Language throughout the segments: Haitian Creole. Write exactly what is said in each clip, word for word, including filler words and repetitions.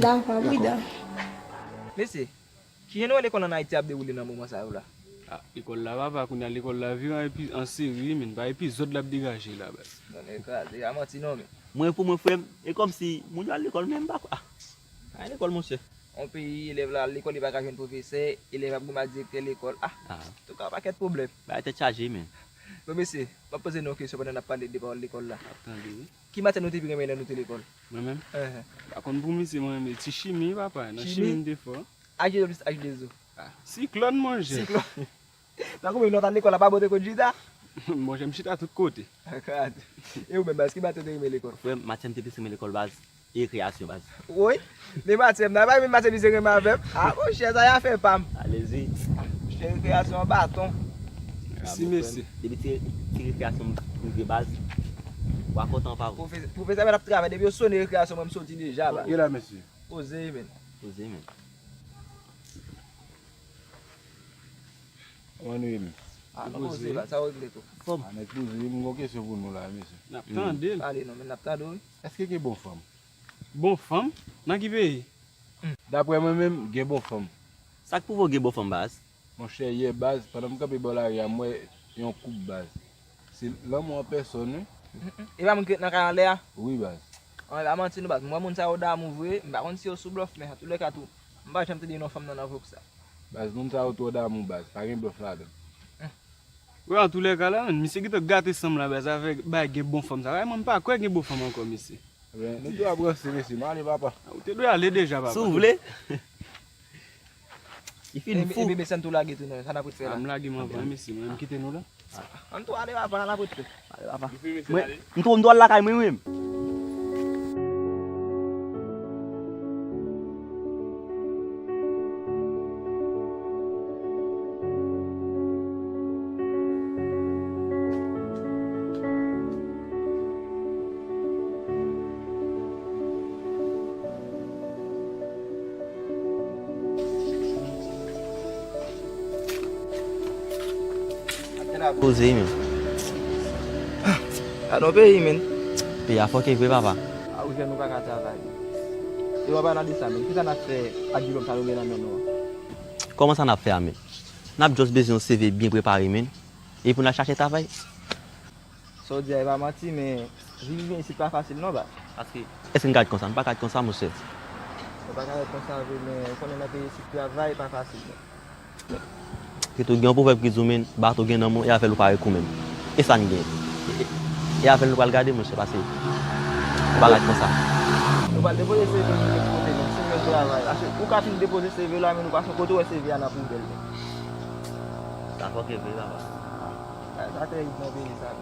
Dakò, pridan. Mesye, kijan nou wè lekòl ann Ayiti ap dewoule nan moman sa yo la? Ah, lekòl la papa, kounye a lekòl la vire an epi an seri wi, men pa epizòd l ap degaje la baz. Nan men kraze, a manti non men. Mwen pou mwen frè m, e kòmsi moun yo al lekòl men m pa kwè. Ah, pa gen lekòl monchè. On peyi, elèv la al lekòl, li pa ka jwenn pwofesè, elèv ap goumen ak direktè lekòl. Ah, Ah, antouka, pakèt pwoblèm. Bagay tèt chaje men. Bon mesye, m ap poze nou yon kesyon pandan n ap pale de pawòl lekòl la. Ap tande wi. Ki matyè nou te pi renmen lè nou te lekòl? Mwen menm, Enhen. pa konn pou misye mwen menm, ti chimi papa, nan Chimi? Chimi m te fò. H de O plis H de O. Ah, siklòn monchè. Siklòn. Nan konbyen lòt lekòl la pa bote kot chita? Monchè m chita tout kote. Akad. E ou menm baz, ki matyè ou te renmen lekòl? Frè m, matyè m te plis renmen lekòl baz, e rekreyasyon baz. Woy, men matyè m nan, pa menm matyè misye renmen avè m. Ah monchè, sa y a fè pa m. Alezi. Monchè, rekreyasyon an baton. Mèsi mesye. Depi ti, ti rekreyasyon m rive baz, w a kontan pa ou. Pwofesè, pwofesè mèt ap travay, depi yo sone rekreyasyon, mwen m soti deja baz. Ye la mesye. Poze men. Poze men. Kòman nou ye men? Ah, nou poze baz, sa w regle tou. Fòm. Anèk poze, m gon kesyon pou nou la mesye. N ap tande l. Pale non, men n ap tande w wi. Èske gen bon fanm? Bon fanm? Nan ki peyi? Daprè mwen menm, gen bon fanm. Sa k pwouve w gen bon fanm baz? Monchè, yè baz, pandan m kanpe bò lari a, m wè yon koup baz. Se lanmou an pèsòn wi. E pa moun ki ret nan kay anlè a? Wi baz. An, e pa manti non baz. Mwen moun sa yo damou vre, m pa konn si yo sou blòf, men antoulèka tou, m pa janm tande non fanm nan nan vok sa. Baz, moun sa yo twò damou baz, pa gen blòf ladan. Wi, antoulèka la, menn, misye gentan gate san m la baz avèk bay gen bon fanm sa. Ay, mwen m pa kwè gen bon fanm ankò mesye. Ebyen, nou tou ap ranse mesye, m ale papa. Ou te dwe ale deja papa. Si w vle. Li fin Epi fou. Epi mesye n tou lage tou non, sa n ap ret fè la? Ah, m lage m anvan mesye, mwen m kite nou la. Ann tou ale papa, n ap ret fè. Mwen, m tou, m tou al lakay mwen menm. Poze men. Gade yon peyi men. Peyi a fòke vre papa. A ou jèn ou pa ka travay. E w ap pale de sa men. Kisa n ap fè ak diplòm sa nou gen nan men nou an? Kòman sa n ap fè a men? N ap just bezwen yon C V byen prepare men. E pou n al chache travay. Sa w di a e pa manti, men viv isit pa fasil non baz. Paske, èske n ka ret konsa? N pa ka ret konsa monchè. Ou pa ka ret konsa vre, men ou konnen nan peyi isit travay pa fasil non. Ke tou gen yon pwovèb ki di w men, bato gen nan men w e avè l ou pa rekou men. E sa n gen. E, e, e avè l nou pral gade monchè, paske n pa ka ret konsa. Nou pral depoze C V nou kote men si nou jwenn travay. Paske ou ka fin depoze C V la men nou pa sou kote w wè C V a nan poubèl men. Sa fòke vre papa. Sa, sa terib nan peyi sa.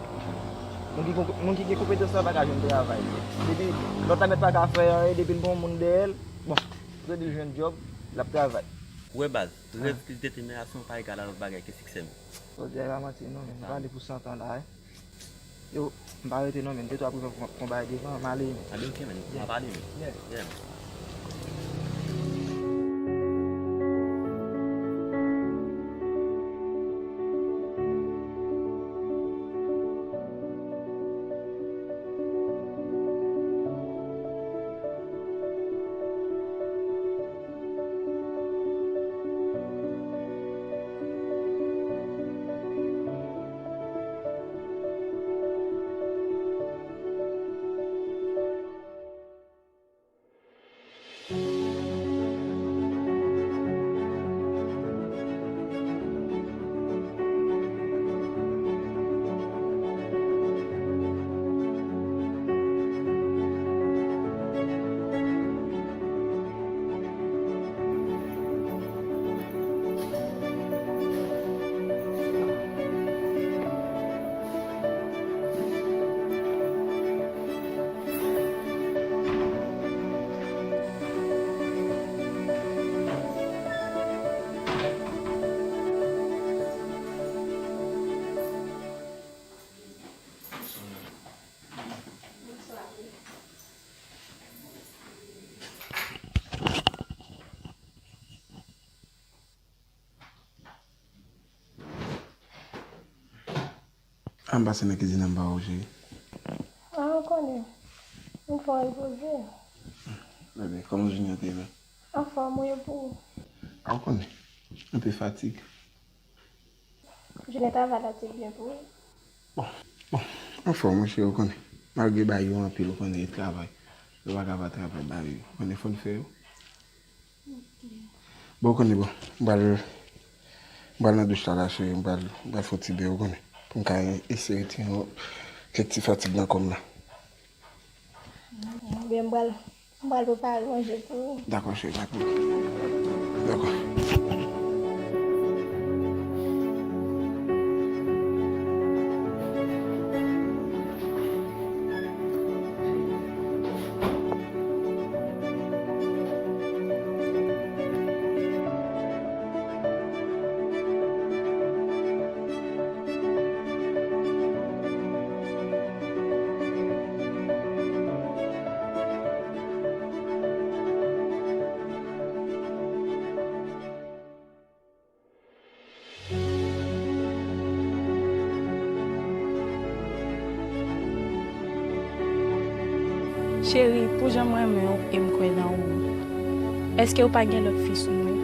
Moun ki, moun ki gen konpetans la pa ka jwenn travay. Depi lòt la mèt pa ka fè anyen, depi l gen yon moun dèyè l, bon, ou te di l jwenn djòb, l ap travay. Ou wè baz, rèv plis detèminasyon pa egal a lòt bagay ke siksè men. Sa w di a e pa manti non, men nou pale pou san tan la wi. Yo, m pa rete non men, de twa prizon pou konbay devan, m ale men. Anben ok men, m ap ale men. Yeah. Ann pase nan kizin nan, m ba ou cheri. Ah, ou konnen. Yon fwa repoze. Bebe, kòman jounen an te ye menm? Anfòm, wi, e pou ou? A, ou konnen, anpil fatig. Jounen travay la te byen pou ou? Bon, bon, anfòm, wi, cheri, ou konnen. Malgre bagay yo anpil, ou konnen, e travay. Yo pa ka pa travay bagay yo. Ou konnen, fò n fè yo. Bon, ou konnen, bon, m pral, m pral nan douch la, la, cheri, m pral, m pral fè yon ti ben, ou konnen, pou m ka eseye retire yon, kèk ti fatig nan kò m la. Ebyen, m pral, m pral prepare manje pou ou. Dakò, cheri, pa pwoblèm. Dakò. Cheri, pou jan m renmen w e m kwè nan ou, èske w pa gen lòt fi sou mwen?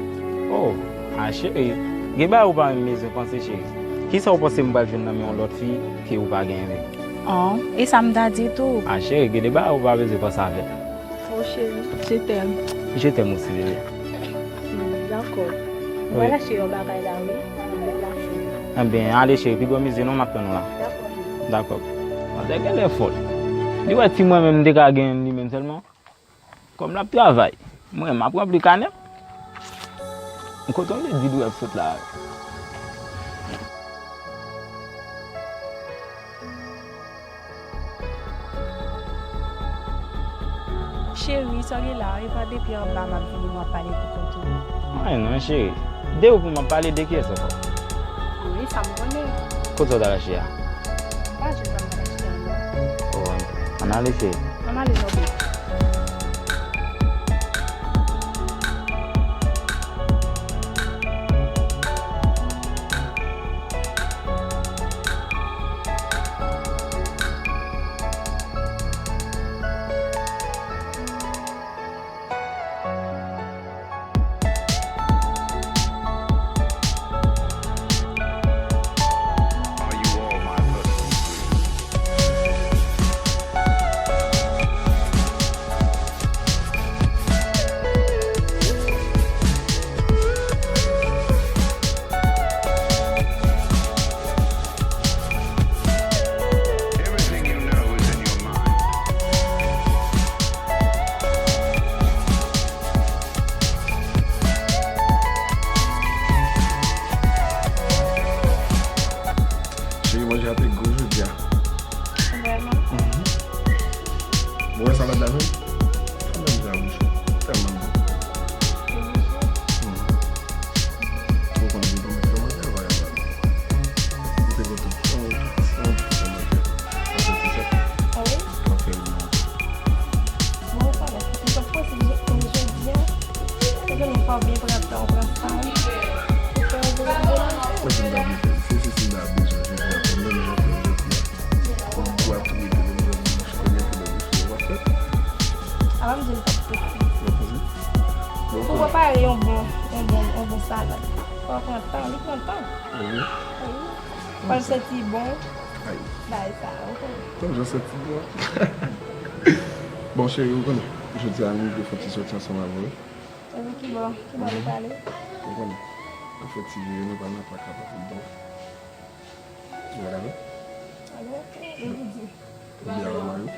Oh, a cheri, gen bagay ou pa menm bezwen panse, cheri. Kisa w panse m pral jwenn nan men yon lòt fi ke ou pa gen menm? Oh, e sa m ta di tou. A cheri, gen de bagay ou pa bezwen panse avè l. Oh, cheri, je t'aime. Je t'aime aussi, bebe. Hmm, dakò. Mwen pral achte yon bagay la, wi. Mwen pral achte. Enben, ale, cheri, pi gwo mize non, m ap tann ou la. Dakò, cheri. Dakò. Manzè genlè fòl. Li wè ti mwen menm m te ka genyen li menm sèlman. Kòm l ap travay, mwen, m ap ranpli kanè m. Kote w vle di Dwèv sot la? Cheri, sa w ye la, e pa depi anba m ap vini, m ap pale pou kont ou. Anyen non, cheri. De ou pou m ap pale, de kiyès ankò? Wi, sa m konnen. Kote w t al achte a? M pa jwenn sa m t al achte a, non. Oh, ann ale, cheri. Ann ale, non, baby. Cheri, manje a te gou jodi a. Vrèman? Mhm. Ou wè salad la menm? Sa menm jan bouche. Tèlman bon. Mhm. Ou konn li pa manje manje vagabon. Li te gen tout son, tout son, tout son manje. Sa fè ti chèf. Ah wi? Sa fè li manje. Bon, ou konnen, li pa posib pou jodi a. Ou konnen fò w byen pran tan w, pran san w. Ou fè yon bon manje. Mwen di m ta byen fè. Se, se, si m ta bezwen jodi a, fè menm jan fè jodi a. Pou w ap tou rete menm jan dimanch, konbyen kilè de fè w ap fè? A pa m di l p ap posib. L ap posib? Pou w prepare yon bon, yon bon, yon bon salad, fò w pran tan, li pran tan. Wi. Wi. Fò l santi bon. Ay. Bagay sa, ou konnen. Tank jan santi bon. Bon, cheri, ou konnen. Jodi a, nou vle fè ti sòti ansanm avè w. Epi ki bò, ki bò nou prale? Ou konnen. Nou fè ti vire, nou pral nan pak la pou nou. Ou dakò? Alò, e ou di? Ou byen avè mari w?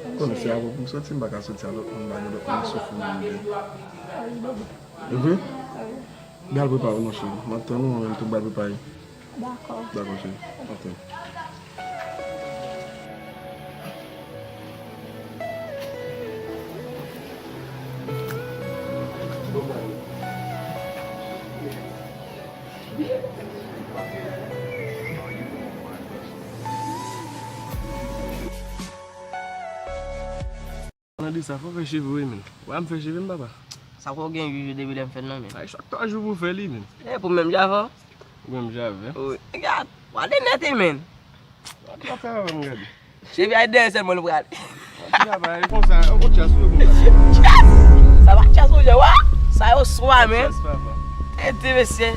Ou konnen se avè w pou m soti, m pa ka soti a lòt moun, m pa gen lòt moun sof mwen menm. Ah wi, bebe. Ou vre? Ah wi. Byen al prepare w non, cheri. M ap tann ou, mwen menm tou m pral prepare. Dakò. Dakò, cheri. M ap tann. Nan de sa, fò fè cheve w, wi, men. Wè m fè cheve m, papa. Sa fè w gen uit jou depi lè m fè l nan, men. Ay, chak twa jou pou w fè li, men. E, pou menm jan avè w? Pou menm jan avè w. Wi. Gad, w ale nèt, wi, men. Gad, w ap fè avè m gade. Cheve a dèyè sèlman nou prale. Gad, pa ale konsa, yon kout chas, wi, konsa. Chas! Bonswa, men. Bonswa, papa. Tete, mesye.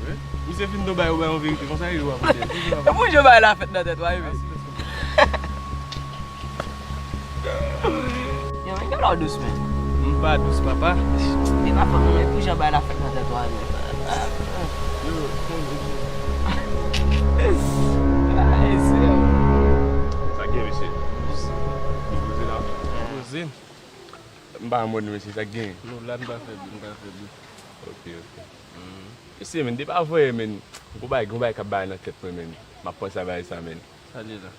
Wi. Misye fin do bay ou bay yon verite konsa, yo ap fè. Pou jan bay la fèt nan tèt ou, wi, men. Yo, men, gen lè w dous, men. M pa dous, papa. E pa fòt mwen, men pou jan bay la fèt nan tèt ou, men. Yo, Ay, Senyè. Sa gen, mesye? Nou poze la. Poze. M pa mòd, mesye, sa k genyen? Nou la, n pa fè bri, n pa fè bri. Ok, ok. Mesye, men, depi avanyè, men, gon bagay, gon bagay k ap bay nan tèt mwen, men. M ap panse a bagay sa, men. Sa li la?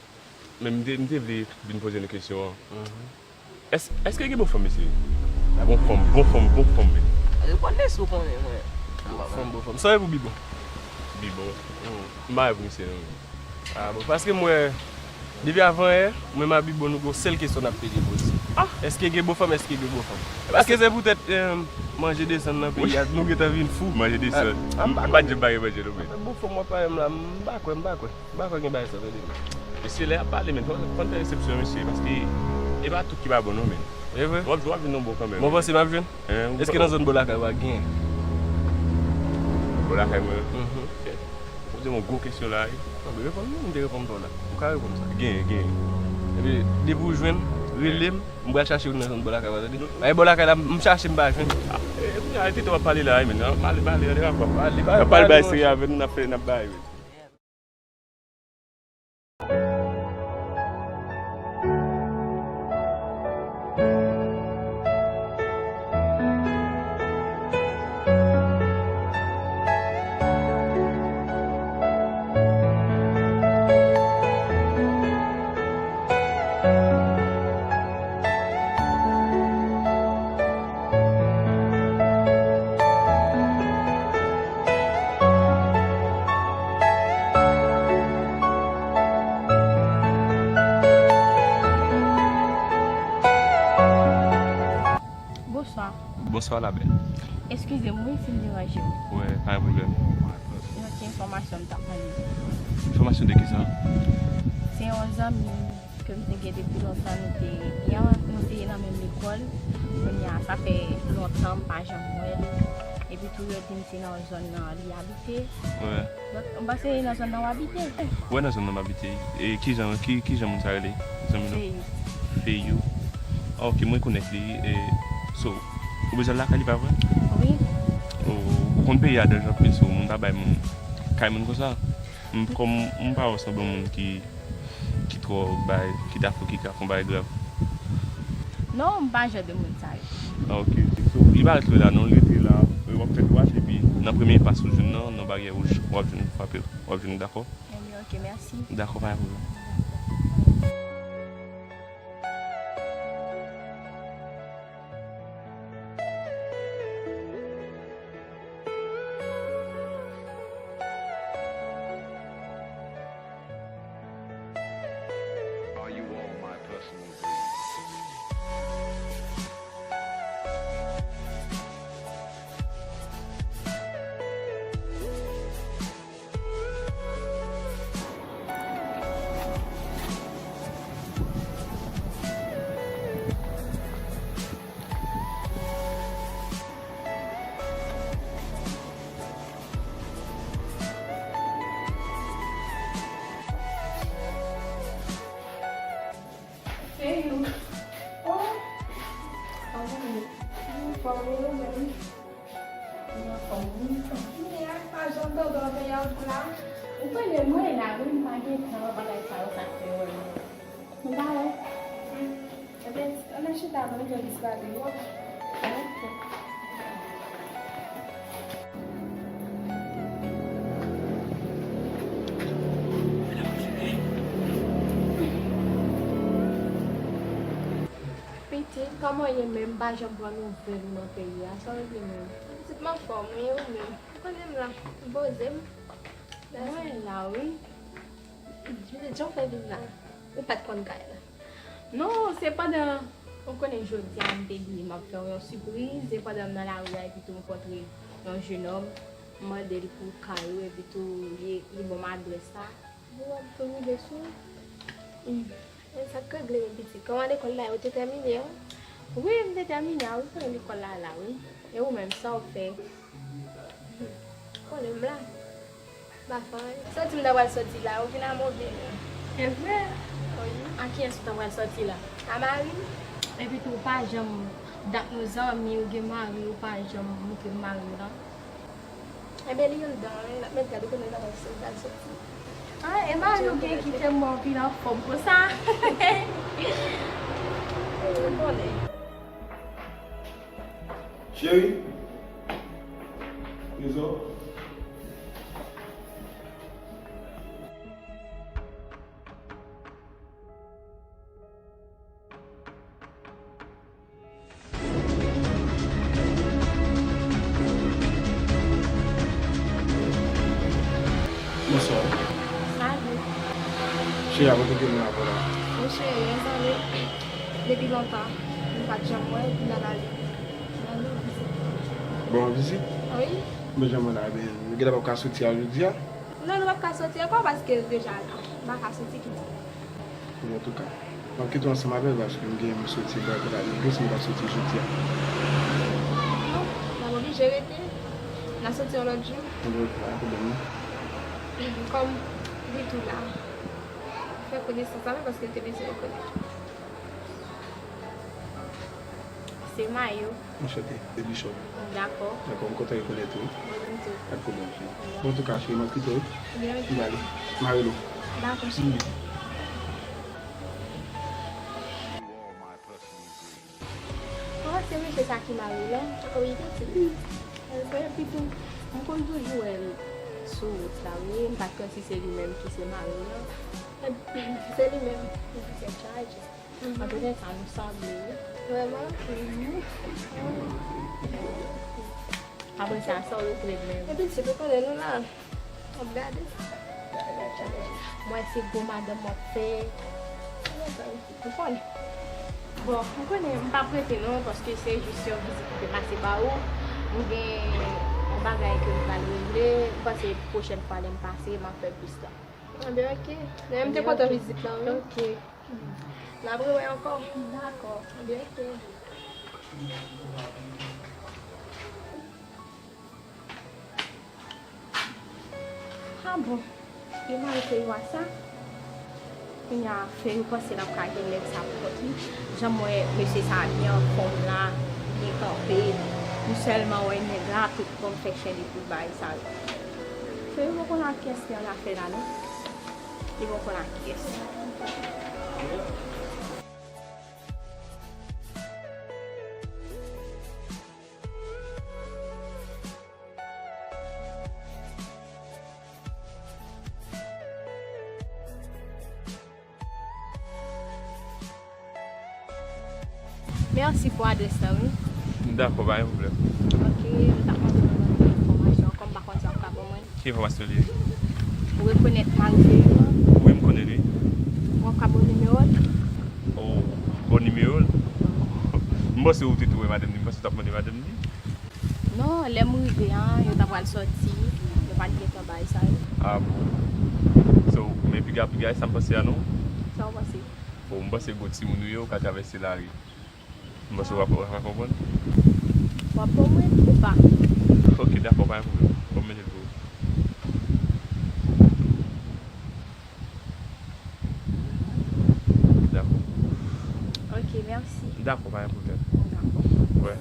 Men m te, m te vle vin poze nou kesyon an. Èske, èske gen bon fanm, mesye? Bon fanm, bon fanm, bon fanm, men. Reponn li si w konnen, mwen. Bon fanm, bon fanm. Sa w ye pou Bibon? Bibon? M pa wè pou misye, non, men. Ah, bon, paske mwen, depi avanyè, mwen m a Bibon, nou gon sèl kesyon n ap pede poze. Èske gen bon fanm, èske gen bon fanm? Paske se poutèt, eh, manje desann nan peyi a, nou gentan vin fou. Manje desann. Ah, m pa kwè. M pa t janm pa gen manje, non, men. Bon fanm, w ap pale m la, m pa kwè, m pa kwè. M pa kwè gen bagay sa, tande, men. Mesye, lè y ap pale, men, fò, fò n fè eksepsyon, mesye, paske e pa tout ki pa bon, non, men. E vre? W ap jwenn, w ap jwenn yon bon kanmenm. Mwen panse m ap jwenn. Èske nan zòn bò lakay ou a gen? Bò lakay mwen? Mhm. Ou poze m yon gwo kesyon la, wi. Non, men reponn mwen, m te reponn pa w la. Ou ka reponn sa. Gen, gen. Epi, depi w jwenn, rele m, m pral chache ou nan zòn bò lakay ou a, tande. Ay, bò lakay la, m chache, m pa jwenn. Ah, e, kounye a, e tete w ap pale la, wi, men, non? M ale, m ale, ale, papa. M ale, m ale, bay serye avè nou, n ap fè, n ap bay, wi. Bonswa. Bonswa, la belle. Eskize m, wi, si m deranje w. Wè, pa gen pwoblèm. Yon ti enfòmasyon m t ap mande. Enfòmasyon de kisa? Se yon zanmi m ke m te gen depi lontan, nou te, nou te nan menm lekòl. Kounye a, sa fè lontan m pa janm wè l. Epi tou, yo di m se nan zòn nan li abite. Wè. Donk, m panse e nan zòn nan w abite. Wè, nan zòn nan m abite. E kijan, ki, kijan moun sa rele? Zanmi nou? Feyou. Feyou. Ah, ok, mwen konèt li. E, so, ou bezwen l lakay li, pa vre? Wi. Ou, ou konn peyi a danje anpil, so, moun pa bay moun, kay moun konsa. M, kòm m pa wè w sanble yon moun ki, ki twò bay, ki ta fou, ki ka fè yon bagay grav. Non, m pa jan de moun sa yo. Ah, ok. So, li pa ret lwen la, non, li rete la. W ap fè dwat, epi nan premye pas ou jwenn nan, nan baryè wouj, w ap jwenn, frape, w ap jwenn, dakò? Ebyen, ok, mèsi. Dakò, pa gen pwoblèm. Are you all my personal breed? Hey, you. Oh. Kòman ou ye? Anfòm, ou menm? Mwen anfòm, wi. Kounye a, pa janm tande w nan peyi a, ou la? Ou konnen mwen la, wi, m pa gen tan bagay sa yo, sa k fè w wè m. M pa wè. Hmm. Ebyen, ann al chita, ban m jwenn ti bagay, w ap. Ok. Pitit, kòman w ye menm? M pa janm pran nouvèl ou nan peyi a. Sa w regle menm? Pitit, m anfòm, wi, ou menm? Ou konnen m la, m poze m. Mwen la, wi. Pitit, jan w fè vin la? Ou pa t konn kay la? Non, se pandan, ou konnen jodi a, m te di m ap fè w yon sipriz, se pandan m nan lari a, epi tou m kontre yon jenòm, m mande l pou kay ou, epi tou li, li ban m adrès la. Ou ap tou rive sou. Hmm. E sa k regle, men pitit? Kòman lekòl la, yo te tèmine yo? Wi, m detèmine a wi, konnen lekòl la la wi. E ou menm, sa w fè? Konnen m la. M pa fè anyen. Soti m ta pral soti la, ou vin a move men. E vre? Wi. A kiyès ou ta pral sòti la? A mari m. Epi tou, ou pa janm dat nou zanmi, ou gen mari, ou pa janm montre m mari w lan. Enben, li anndan, wi, n ap met gad, ou konnen nan sa l pral soti. Ah, e mari w gen ki fè m wè w vin anfòm konsa. Ou konnen. Cheri, Nizo. Bonswa. Salut. Cheri, a kote ke nou avè la? Monchè, mezanmi, depi lontan, nou pa t janm wè, nou nan lari. Nan nou vizit. Bon, vizit? Wi. Bon, jan mwen la, ben, nou gentan p ap ka soti a jodi a? Non, nou p ap ka soti ankò paske l deja la. Nou pa ka soti ki bon. Bon, antouka, m ap kite w ansanm avè l paske m gen yon soti m pral pale avè l tou, si nou pa soti jodi a. Non, n ap oblije rete. N a soti yon lòt jou. Bon, pa gen pwoblèm, non. Kòm li tou la, fè konesans avè l paske l te bezwen rekonèt. Se Mayo. Anchante, se Bishop. Dakò. Dakò, m kontan rekonèt ou. Mwen menm tou. Pa de pwoblèm, cheri. Bon, antouka, cheri, m ap kite w, wi. Byen, ok. M prale. M a rele w. Dakò, cheri. Wi. Oh, se mesye sa ki mari w lan? Wi, pitit. Epi tou, m konn toujou wè l sou wout la, wi. M pa t konn si se li menm ki se mari w lan. Se li menm. Li ki fè chaj. An tou ka, sa nou sanble, wi. Vrèman? Apre sa, sa w regle menm? Epi se pou konnen nou la. W ap gade. Mwen se gwo madanm w ap fè. Ou konnen. Bon, m konnen m p ap rete non, paske se jis yon vizit m te pase ba ou. M gen yon bagay ke m pral regle. M panse pwochèn fwa lè m pase, m ap fè plis tan. Anben, ok. Men m te kontan vizit la, wi. Ok. N ap rewè ankò. Dakò. Anben, ok. Ah bon. E mari Feywa sa? Kounye a, Feyou panse l ap ka gen nèg sa pou kont li. Jan m wè mesye sa byen anfòm la, byen kanpe. M sèlman wè nèg la, tout bon, m fè chè li pou l bay sa yo. Feyou poko nan kiyès li an afè la, non. Li poko nan kiyès. Mèsi pou adrès la, wi. Dakò, pa gen pwoblèm. Ok, m t ap mande w yon enfòmasyon, kòm m pa konn si w ap ka ban mwen. Ki enfòmasyon li ye? Ou rekonèt mari Feyou an? Wi, m konnen li. W ap ka ban m nimewo l? Oh, ban w nimewo l? M panse ou te tou wè madanm li, m panse w t ap mande madanm li. Non, lè m rive an, yo ta pral sòti, yo pa t gentan bay sa yo. Ah bon? So, men piga, piga, e sa m panse a non? Sa w panse? Bon, m panse gwo timoun ou ye, ou ka travèse lari. M panse w ap, w ap konprann. W ap konprann ou pa? Ok, dakò, pa gen pwoblèm. Bon, m mete l pou ou. Dakò. Ok, mèsi. Dakò, pa gen pwoblèm. Dakò. Wè.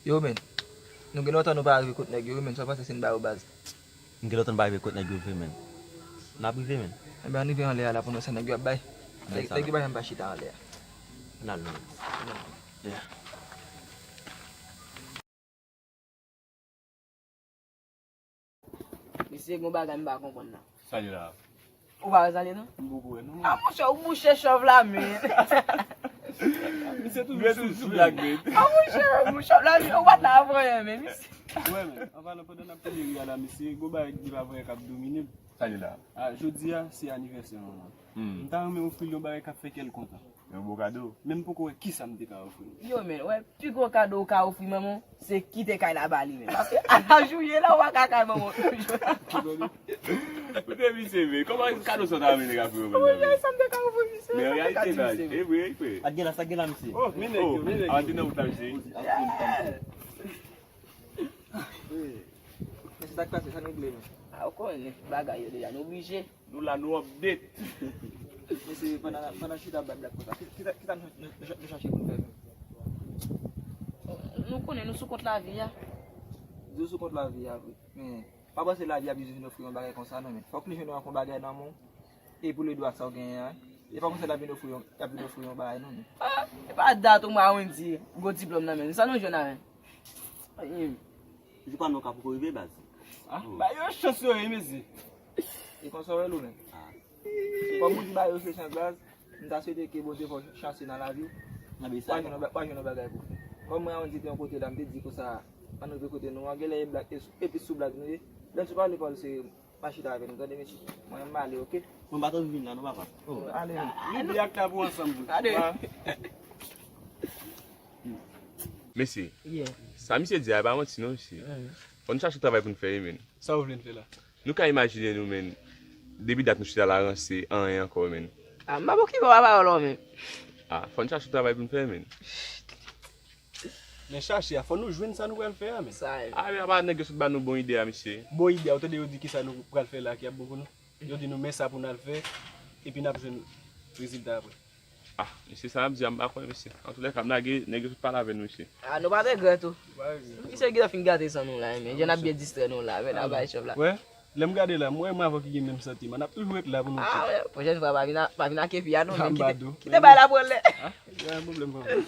Yo, men. Nou gen lontan nou pa rive kot nèg yo, wi, men. Sa w panse si n ba yo baz? M gen lontan m pa rive kot nèg yo vre, men. N ap rive, men. Enben, ann rive anlè a la pou n wè sa nèg yo ap bay. Nèg, nèg yo pa janm pa chita anlè a. Ann al, non. Yeah. Mesye, gon bagay m pa konprann nan. Sa li la? Ou pa wè sa li non? M poko wè non. Ah, monchè, ou bouche chòv la, men. Misye toujou sou, sou blag, men. Ah, monchè, ou bouche chòv la, men. Ou pa t la avan yè, men, misye. Wè, men. An palan, pandan n ap tande ri a la, mesye, gon bagay ki pa vrè k ap domine m. Sa li la? Ah, jodi a, se anivèsè manman. M ta renmen ofri l yon bagay k ap fè kè l kontan. Yon bon kado? Men m poko wè kisa m te ka ofri l. Yo, men, wè, pi gwo kado ou ka ofri manman w, se kite kay la ba li menm. Paske a la jou ye la, ou pa ka kay manman w toujou. Koute misye, men, kòman kado sa w ta renmen nèg ap ofri w menm? Sa m te ka ofri misye. Men an reyalite, baz, e vre, e vre. Sa k gen la, sa k gen la, misye? Oh, men nèg yo, men nèg yo. Antre nan wout la, misye. Mesye, sa k pase, sa nou regle, men? A, ou konnen, bagay yo deja, nou oblije. Nou la, nou update. Mesye, pandan, pandan chita ap bay blag konsa, ki, ki, ki sa nou, nou, nou, nou chache pou n fè menm? Nou konnen nou sou kont lavi a. Di w sou kont lavi a vre. Men, pa panse lavi ap vin ofri yon bagay konsa non, men. Fòk li jwenn yon bagay nan men w. E pou ledwa sa w genyen an, e pa konsa l ap vin ofri yon, l ap vin ofri yon bagay non, men. Ah, e pa dat ou mwa Wendy, gwo diplòm nan men. Sa nou jwenn a men. Ayi. Jou pa nou ka poko rive, baz. Ah, ba yo chans yo, wi, mesye. E konsa w wè l ou menm? Ah. Kòm ou di ba yo se chans, baz, m ta swete ke Bondye fè w chanse nan lavi w. Nan bèy sa. W a jwenn yon ba-, w a jwenn yon bagay pou fè. Kòm mwen, Wendy te yon kote la, m te di konsa, ann rive kote nou an, genlè e blag, e sou, e plis sou blag nou ye. Lè n sou pale pawòl serye, pa chita avè nou, tande, mesye. Mwen, m ale, oke? Mwen pa t anvi vin la, non, papa. Oh. Ale. Li di ak la pou ansanm, wi. Ale. Ah. Mesye, yeah, sa misye di a, e pa manti non, mesye. Fò n chache travay pou n fè, wi, men. Sa w vle n fè la? Nou ka imajine nou, men, depi dat nou chita la ranse, anyen ankò, men. Ah, m pa okipe w a pawòl ou, men. Ah, fò n chache travay pou n fè, men. Men chache a, fò nou jwenn sa nou pral fè a, men. Sa, e. Ah, men apa nèg yo sot ba nou bon ide a, mesye? Bon ide a, ou tande yo di kisa nou pral fè la ki ap bon pou nou? Yo di nou men sa pou n al fè, epi n ap jwenn rezilta apre. Ah, mesye, sa n ap di a, m pa konnen, mesye. Antoulèka, m lage, nèg yo sot pale avè n, mesye. Ah, nou pa regrèt ou. Nou pa regrèt. Misye gentan fin gate san nou la, men. Jan n ap byen distrè nou la, men, n ap bay chòf la. Wè, lè m gade la, m wè mwen avè w ki gen menm santiman. N ap toujou ret la pou nou. Ah, wè, pwochèn fwa, pa vin a, pa vin ak epi a non, men kite, kite bay la pran lè. Ah, pa gen pwoblèm, papa.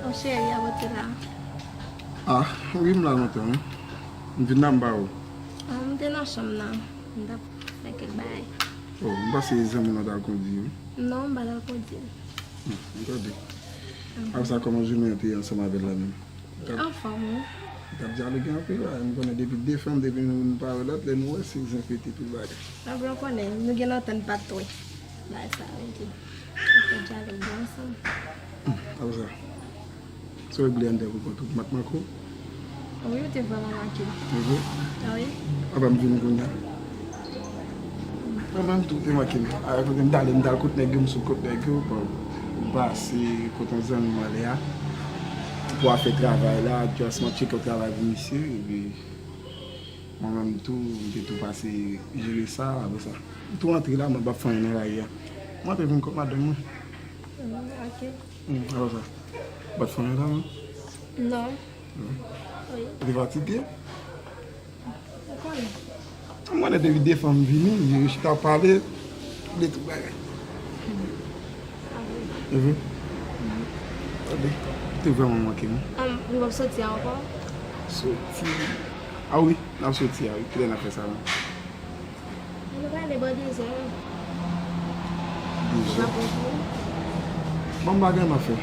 Oh, cheri, a kote la? Ah, wi, m la lontan, wi. M vin la, m pa wè w. Ah, m te nan chanm nan. M t ap fè kèk bagay. Oh, m panse zanmi w lan t al kondi, wi. Non, m pa t al kondi. Hmm, m tande. Apre sa, kòman jounen an te ye ansanm avè l la menm? Anfòm, wi. Li t ap dyaloge anpil la. M konnen depi de fanm, depi nou, nou pa wè lòt lè, nou wè se zen pete tout bagay. Apre w konnen, nou gen lontan n pa t wè. Bagay sa yo di. Nou fè dyalòg yo ansanm. Hmm, apre sa. Sa w regle anndan pou kont ou, m pa t manke w? Wi, ou te vrèman manke m. Se vre? Wi. Apa m vini kounye a? Mwen menm tou te manke m. A, kote m t ale, m t al kot nèg yo, m sot kot nèg yo, bon, m pase kot yon zanmi m anlè a. Pou afè travay la, just mwen tcheke yon travay pou misye, epi mwen menm tou, m te tou pase jere sa, apre sa. M tou antre la, mwen p ap fè anyen nan lari a. Mwen antre vin kot madanm mwen. Mm, ok. Mm, apre sa. Ou p ap fè anyen la, non? Non. Wi. Ou te fatige? Ou konnen. M konnen depi de fanm vini, yo chita pale de tout bagay. Sa vre. E vre? Tande, ou te vrèman manke m. Ann, nou p ap soti ankò? Soti? A wi, n ap soti a wi. Kilè n ap fè sa menm? Nou prale bò dezè. Dezè. Bon, m pa gen anyen m ap fè.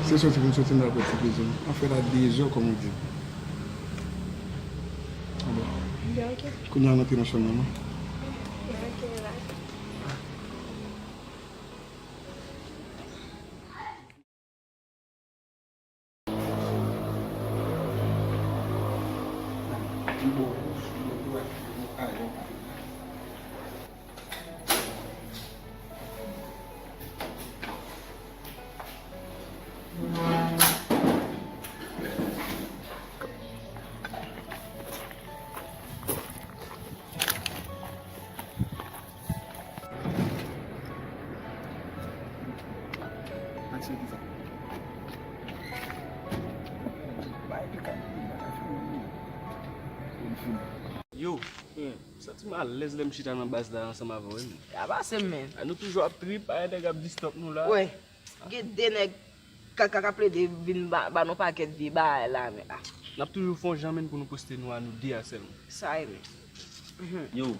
Se soti pou m soti, m pral pran ti plezi m. M ap fè l a dezè, kòm ou di. A bon. Kounye a, nou te nan chanm nan, non? Yo, m santi m alèz lè m chita nan baz la ansanm avè w, wi, men. Sa pase, men. A, nou toujou ap trip, a, nèg ap distòp nou la. Wè, gen de nèg ka, ka, ka plede vin ba, ba nou pakèt vye bagay la, men, a. N ap toujou fè yon jan, men, pou nou poste nou a nou de a sèlman. Sa e, men. Yo,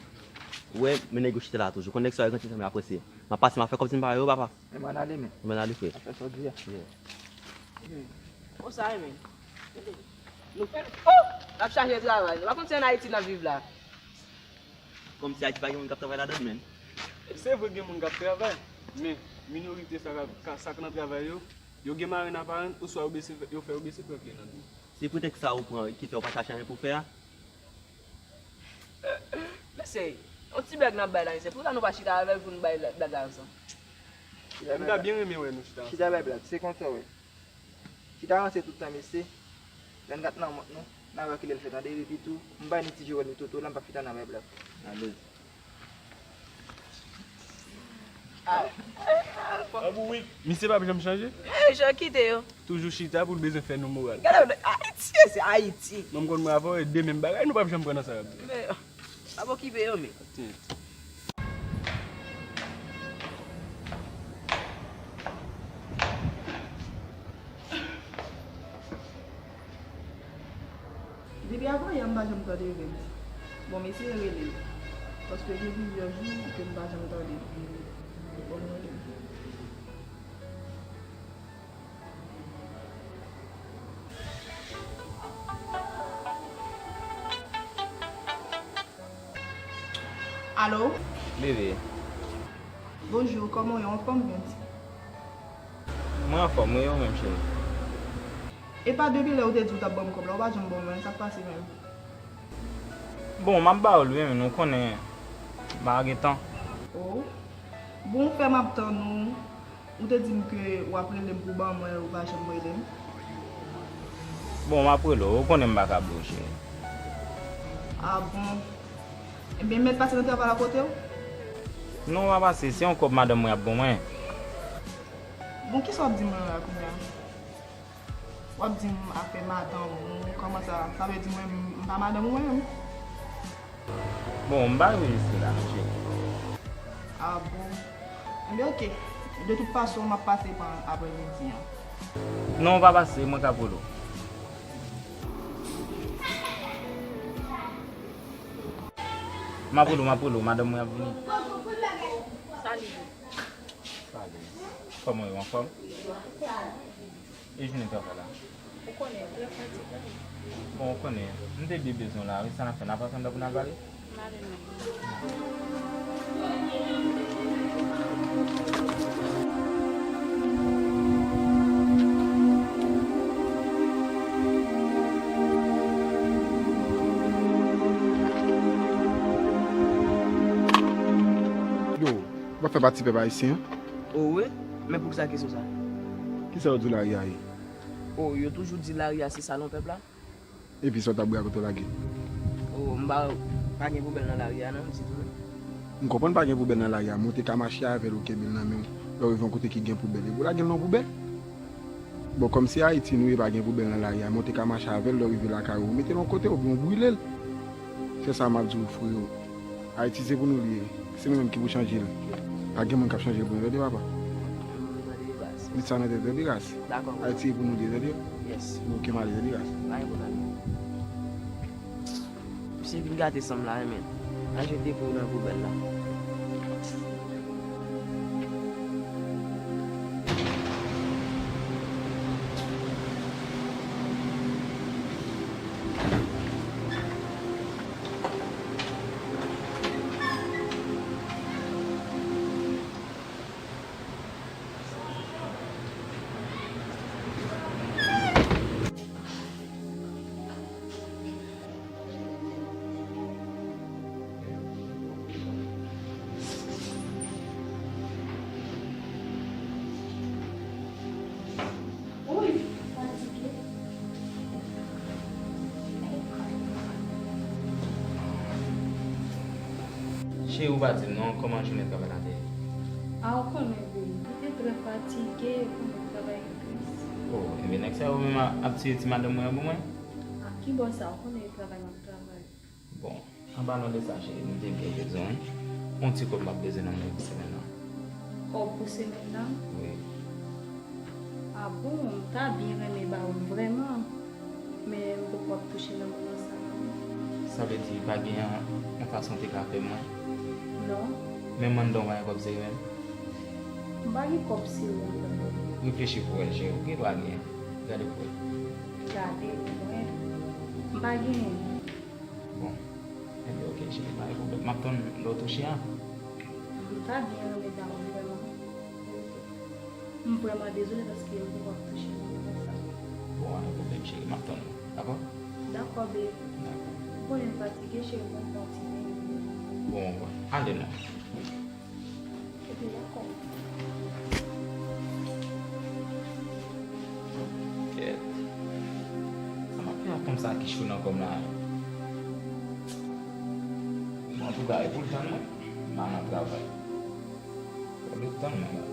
ou wè, men nèg yo chita la toujou. Konn nèg sa yo gen ti fanmi apresye. M ap pase, m ap fè kòmsi m pa wè yo, papa. Ebyen, ann ale, men. Ebyen, ann ale, frè. Ap fè sa w di a. Yeah. Konsa e, men. Nou fè, oh! N ap chache travay. Nou pa konn si ann Ayiti n ap viv la. Kòmsi Ayiti pa gen moun k ap travay ladan l, men. Se vre gen moun k ap travay, men minorite sa k ap, ka, sa k nan travay yo, yo gen marenn aparan, oswa yo bese, yo fè yo bese pran pye nan dlo. Se pretèks sa ou pran ki fè w pa chache anyen pou w fè a? Mesye, yon ti blag n ap bay la, mesye. Poukisa nou pa chita avè l pou nou bay blag la ansanm? M ta byen renmen wè nou chita ansanm. Chita bay blag, se konsa w wè. Chita ranse tout tan, mesye. Lè n gat nan mont nou, n a wè kilè l fè tande, epi tou, m bay nou ti jewèl nou toto la, m p ap chita nan bay blag. Alèz. Ah. Misye p ap janm chanje. Eh, jan kite yo. Toujou chita pou l bezwen fè nou moral. Gade, Ayiti, se Ayiti. Mwen, m konn mwen avè w, e de menm bagay, nou p ap janm pran nan sa y ap di. Men, p ap okipe yo, men. Depi avanyè, m pa janm tande Evens. Bon, m eseye rele l. Paske gen plizyè jou ke m pa janm tande l. Bon, m rele l. Alo? Bebe. Bonjou, kòman w ye? Ou anfòm, Evens? Mwen anfòm, wi, ou menm, cheri? Epa depi lè ou te di ou t ap ban m kòb la, ou pa janm ban mwen, sa k pase menm? Bon, m ap ba ou l, wi, men ou konnen, m pa gen tan. Oh. Bon, ou fè m ap tann ou. Ou te di m ke w ap rele m pou ban mwen, ou pa janm rele m. Bon, m ap rele w, ou konnen m pa ka bliye w, cheri. Ah bon? Ebyen, m mèt pase nan travay la kote w? Non, w pa pase, se yon kòb madanm mwen ap ban mwen. Bon, kisa w ap di mwen la kounye a? W ap di m afè madanm ou, kòman sa? Sa vle di mwen, m pa madanm ou mwen menm? Bon, m pa anrejistre la non, cheri. Ah bon? Ebyen, oke. De tout fason, m ap pase pandan aprèmidi an. Non, w pa pase, mwen k ap rele w. M ap rele w, m ap rele w, madanm mwen ap vini. Salut. Salut. Kòman w ye, w anfòm? E jounen travay la? Ou konnen, trè fatige. Bon, ou konnen, m te byen bezwen w la, wi, sa n ap fè, n ap ansanm pou n al pale? M ale menm. Yo, w ap fè pati pèp ayisyen an? O wi, men poukisa kesyon sa? Kisa yo di w lari a ye? O, yo toujou di lari a se salon pèp la. Epi sa w t ap bwè a kote w lage? O, m pa, pa gen poubèl nan lari a non, ditou non. M konprann pa gen poubèl nan lari a, men w te ka mache avè l, ou kenbe l nan men w, lè w rive yon kote ki gen poubèl, epi w lage l nan yon poubèl. Bon, kòm se Ayiti nou ye, pa gen poubèl nan lari a, men w te ka mache avè l, lè w rive lakay ou, ou mete l yon kote, oubyen w brile l. Se sa m ap di w, frewo. Ayiti se pou nou li ye. Se nou menm ki pou chanje l. Pa gen moun k ap chanje l pou nou, tande, papa. Met sa nan tèt, tande, ras. Ayiti se pou nou li ye, tande. Yes. Oke, m ale, tande, ras. Pa gen pwoblèm. Misye vin gate san m la, wi, men. Al jete pou w nan poubèl la. Wi, fatige. Cheri, ou pa di m non, kòman jounen travay la te ye? A, ou konnen, baby, li te trè fatige, ou konnen, Oh, ebyen, nèg sa yo menm ap, ap tiye ti madanm mwen an pou mwen? A ki bò sa? Ou konnen e travay m ap travay. Bon, an palan de sa, cheri, m te byen bezwen, wi. Yon ti kòb m ap bezwen nan men w pou semèn nan. Kòb pou semèn nan? Wi. A bon, m ta byen renmen ba ou l vrèman. Men m poko ap touche nan moman sa a non. Sa vle di pa gen yon fason w te ka fè mwen? Non. Men m anndan w pa gen kòb serye menm? M pa gen kòb serye anndan non. Reflechi pou wè, cheri, ou gen dwa gen. Gade pou wè. Gade pou wè. M pa genyen. Bon. Ebyen, oke, cheri, pa gen pwoblèm. M ap tann lè w touche a. M ta byen renmen ba ou l vrèman. M vrèman dezole paske m poko ap touche nan moman sa. Bon, pa gen pwoblèm, cheri, m ap tann ou, dakò? Dakò, babe. Dakò. Ou konnen m fatige, cheri, bon, m pran ti men. Bon, ale non. Epi dakò. Kèt. Sa m ap fè ak kòb sa ki cho nan kò m la? Bon, antouka, e pou l tann mwen. M al nan travay. Fò l tann mwen la.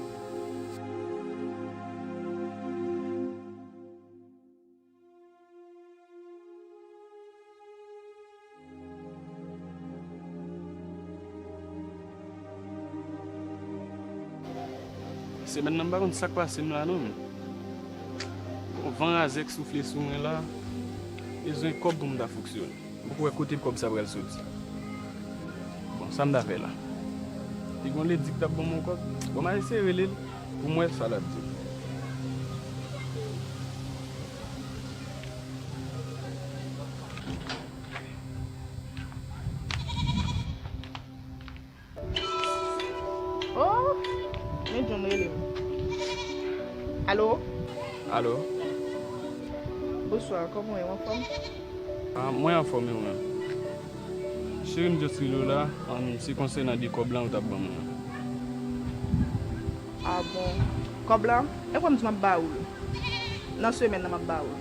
Semèn nan, m pa konn sa k pase m la non. Bon, van razè k soufle sou mwen la. Bezwen kòb pou m ta fonksyone. M poko wè kote kòb sa pral soti. Bon, sa m ta fè la? Te gon ledi k t ap ban m yon kòb. Bon, m a eseye rele l pou m wè sa l ap di m. Oh, men John rele m. Alo? Alo? Bonswa, kòman w ye, w anfòm? Ah, mwen anfòm, e ou menm? Cheri, m just rele w la, um, se konsènan de kòb lan ou t ap ban mwen an. Ah bon? Kòb la? E kwè m di m ap ba ou l. Nan semèn nan, m ap ba ou l.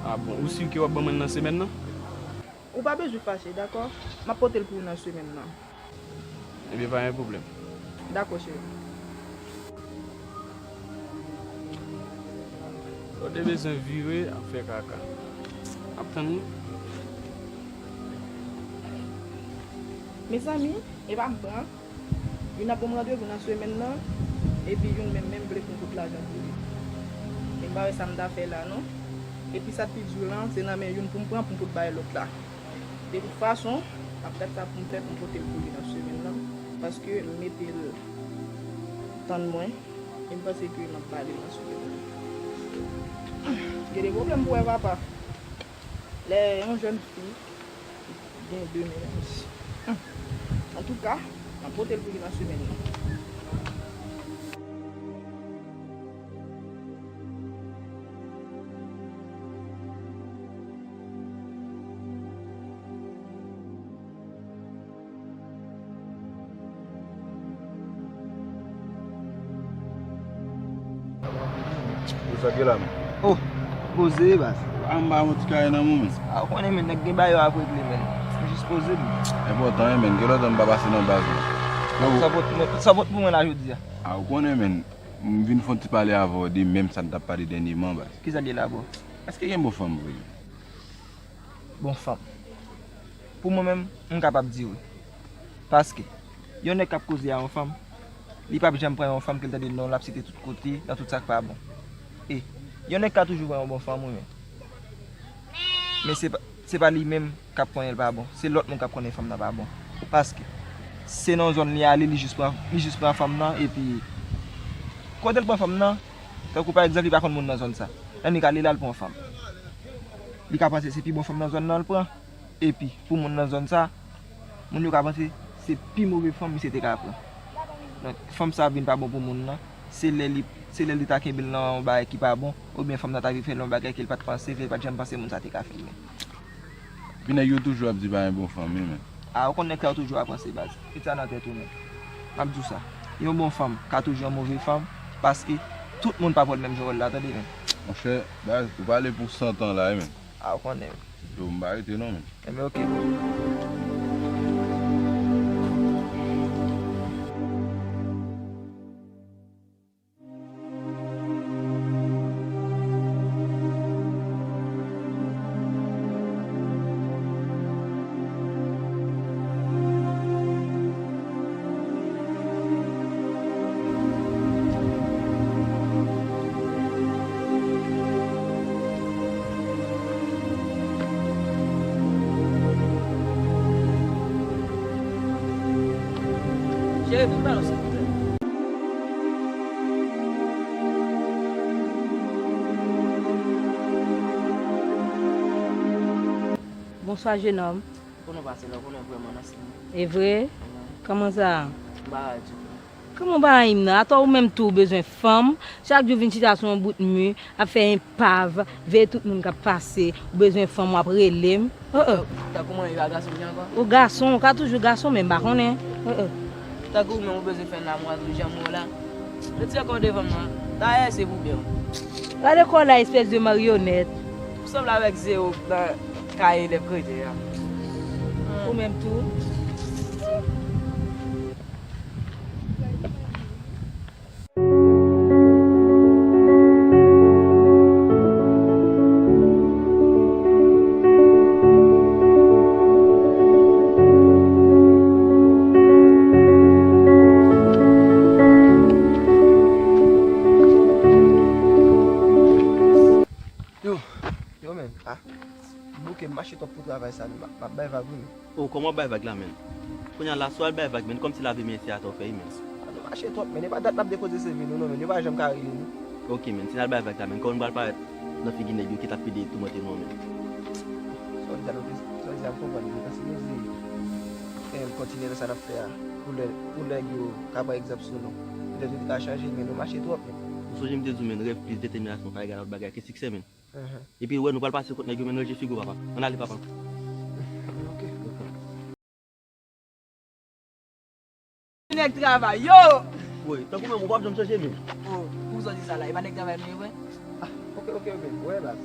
Ah bon? Ou si ke w ap ban mwen l nan semèn nan? Ou pa bezwen fache, dakò? M ap pote l pou ou nan semèn nan. Ebyen, pa gen pwoblèm. Dakò, cheri. Ou te bezwen vire ap fè kaka. M ap tann ou. Mezanmi, e pa m pran. Youn ap ban m randevou nan semèn nan, epi youn menm, menm vle pou m pot lajan pou li. E m pa wè sa m ta fè la, non. Epi sa k pi di lan, se nan men youn pou m pran, pou m pot bay lòt la. De tout fason, m ap gad sa pou m fè pou m pote l pou li nan semèn nan, paske m mete l tann mwen, e m panse ke m ap ba li l nan semèn nan. Gen de pwoblèm pou wè papa. Lè yon jèn fi gen de mennaj. Antouka, m ap pote l pou li nan semèn nan. Ou sa k gen la, menn? Oh, poze, baz. A, m ba yon ti kare nan men w, menn. A, ou konnen, menn, nèg gen bagay yo ap regle, menn. M jis poze, menn. Enpòtan, wi, menn. Gen lontan m pa pase nan baz, menn. Sa pot, sa pot pou mwen la jodi a? A, ou konnen, menn. M vin fè yon ti pale avè w de menm sa n t ap pale dènyèman, baz. Kisa l ye la, bro? Èske gen bon fanm vre? Bon fanm. Pou mwen menm, m kapab di wi. Paske, yon nèg k ap koze a yon fanm, li p ap janm pran yon fanm ke l tande non l ap site tout kote, nan tout sa k pa bon. E, yon nèg ka toujou pran yon bon fanm, wi, men. Men se pa, se pa li menm k ap konnen l pa bon. Se lòt moun k ap konnen fanm nan pa bon. Paske, se nan zòn li ale, li jis pran, li jis pran fanm nan, epi, kote l pran fanm nan, tankou pa egzanp, li pa konn moun nan zòn sa. Lè li k ale la, l pran fanm. Li ka panse se pi bon fanm nan zòn nan l pran. Epi, pou moun nan zòn sa, moun yo ka panse se pi move fanm misye te ka pran. Donk, fanm sa vin pa bon pou moun nan. Se lè li, se lè li ta kenbe l nan yon bagay ki pa bon, oubyen fanm nan ta vin fè l yon bagay ke l pa t panse, ke l pa t janm panse moun sa te ka fè l menm. Epi nèg yo toujou ap di pa gen bon fanm, wi, men. A, ou konn nèg sa yo toujou ap panse, baz. Met sa nan tèt ou, men. M ap di w sa. Yon bon fanm ka toujou yon move fanm, paske tout moun pa pran l menm jan wòl la, tande, men. Monchè, baz, ou pale pou san tan la, wi, men. A, ou konnen. Yo, m pa rete non, men. Enben, oke, bro. Vin ba nou, silvouplè. Bonswa, jenòm. Konnen w pase la, konnen vrèman nan sini. E vre? Kòman sa? M pa di. Kòman w pa renmen nan? Atò ou menm tou ou bezwen fanm, chak jou vin chita sou yon bout mi, ap fè enpav, veye tout moun k ap pase, ou bezwen fanm, w ap rele m. Oh, oh. Tankou mwen, e pa gason m ye ankò? Ou gason, ou ka toujou gason, men m pa konnen. Oh, oh. Tankou ou menm, ou bezwen fè lanmou ak jan mwen la. Retire kò w devan m nan. Dayè, se pou byen w. Gade kò w la, espès de maryonèt. Ou sanble avèk Zewo nan kaye lèv kretyen an. Ou menm tou. Yo, yo, men, ah, bouke, m mache twòp pou travay sa, men m ap, m ap bay vag, wi, men. Oh, kòman w bay vag la, men? Kounye a la, si w al bay vag, men, kòmsi lave men se atò w fè, wi, men. Ah, nou mache twòp, men, e pa dat n ap depoze C V nou, non, men, yo pa janm ka rele nou. Ok, men, si n al bay vag la, men, kòman nou pral parèt nan figi nèg yo ki t ap pede toumante nou an, men? Sa w di a, nou te, sa w di a, m konprann, men, paske nou di, eh, kontinye nan sa n ap fè a, pou lè, pou nèg yo ka pran egzanp sou nou. Petèt yo te ka chanje, men nou mache twòp, men. Ou sonje m te di w, men, rèv plis detèminasyon pa egal a lòt bagay ke siksè, men. Epi, wè, nou pral pase kot nèg yo, men, ranje figi w, papa. Ann ale, papa. Ok. Nèg travay, yo! Woy, tankou menm, ou p ap janm chanje, men. Oh, pou sa w di sa la, e pa nèg travay nou ye, vre? Ah, ok, ok, ok, wè, baz.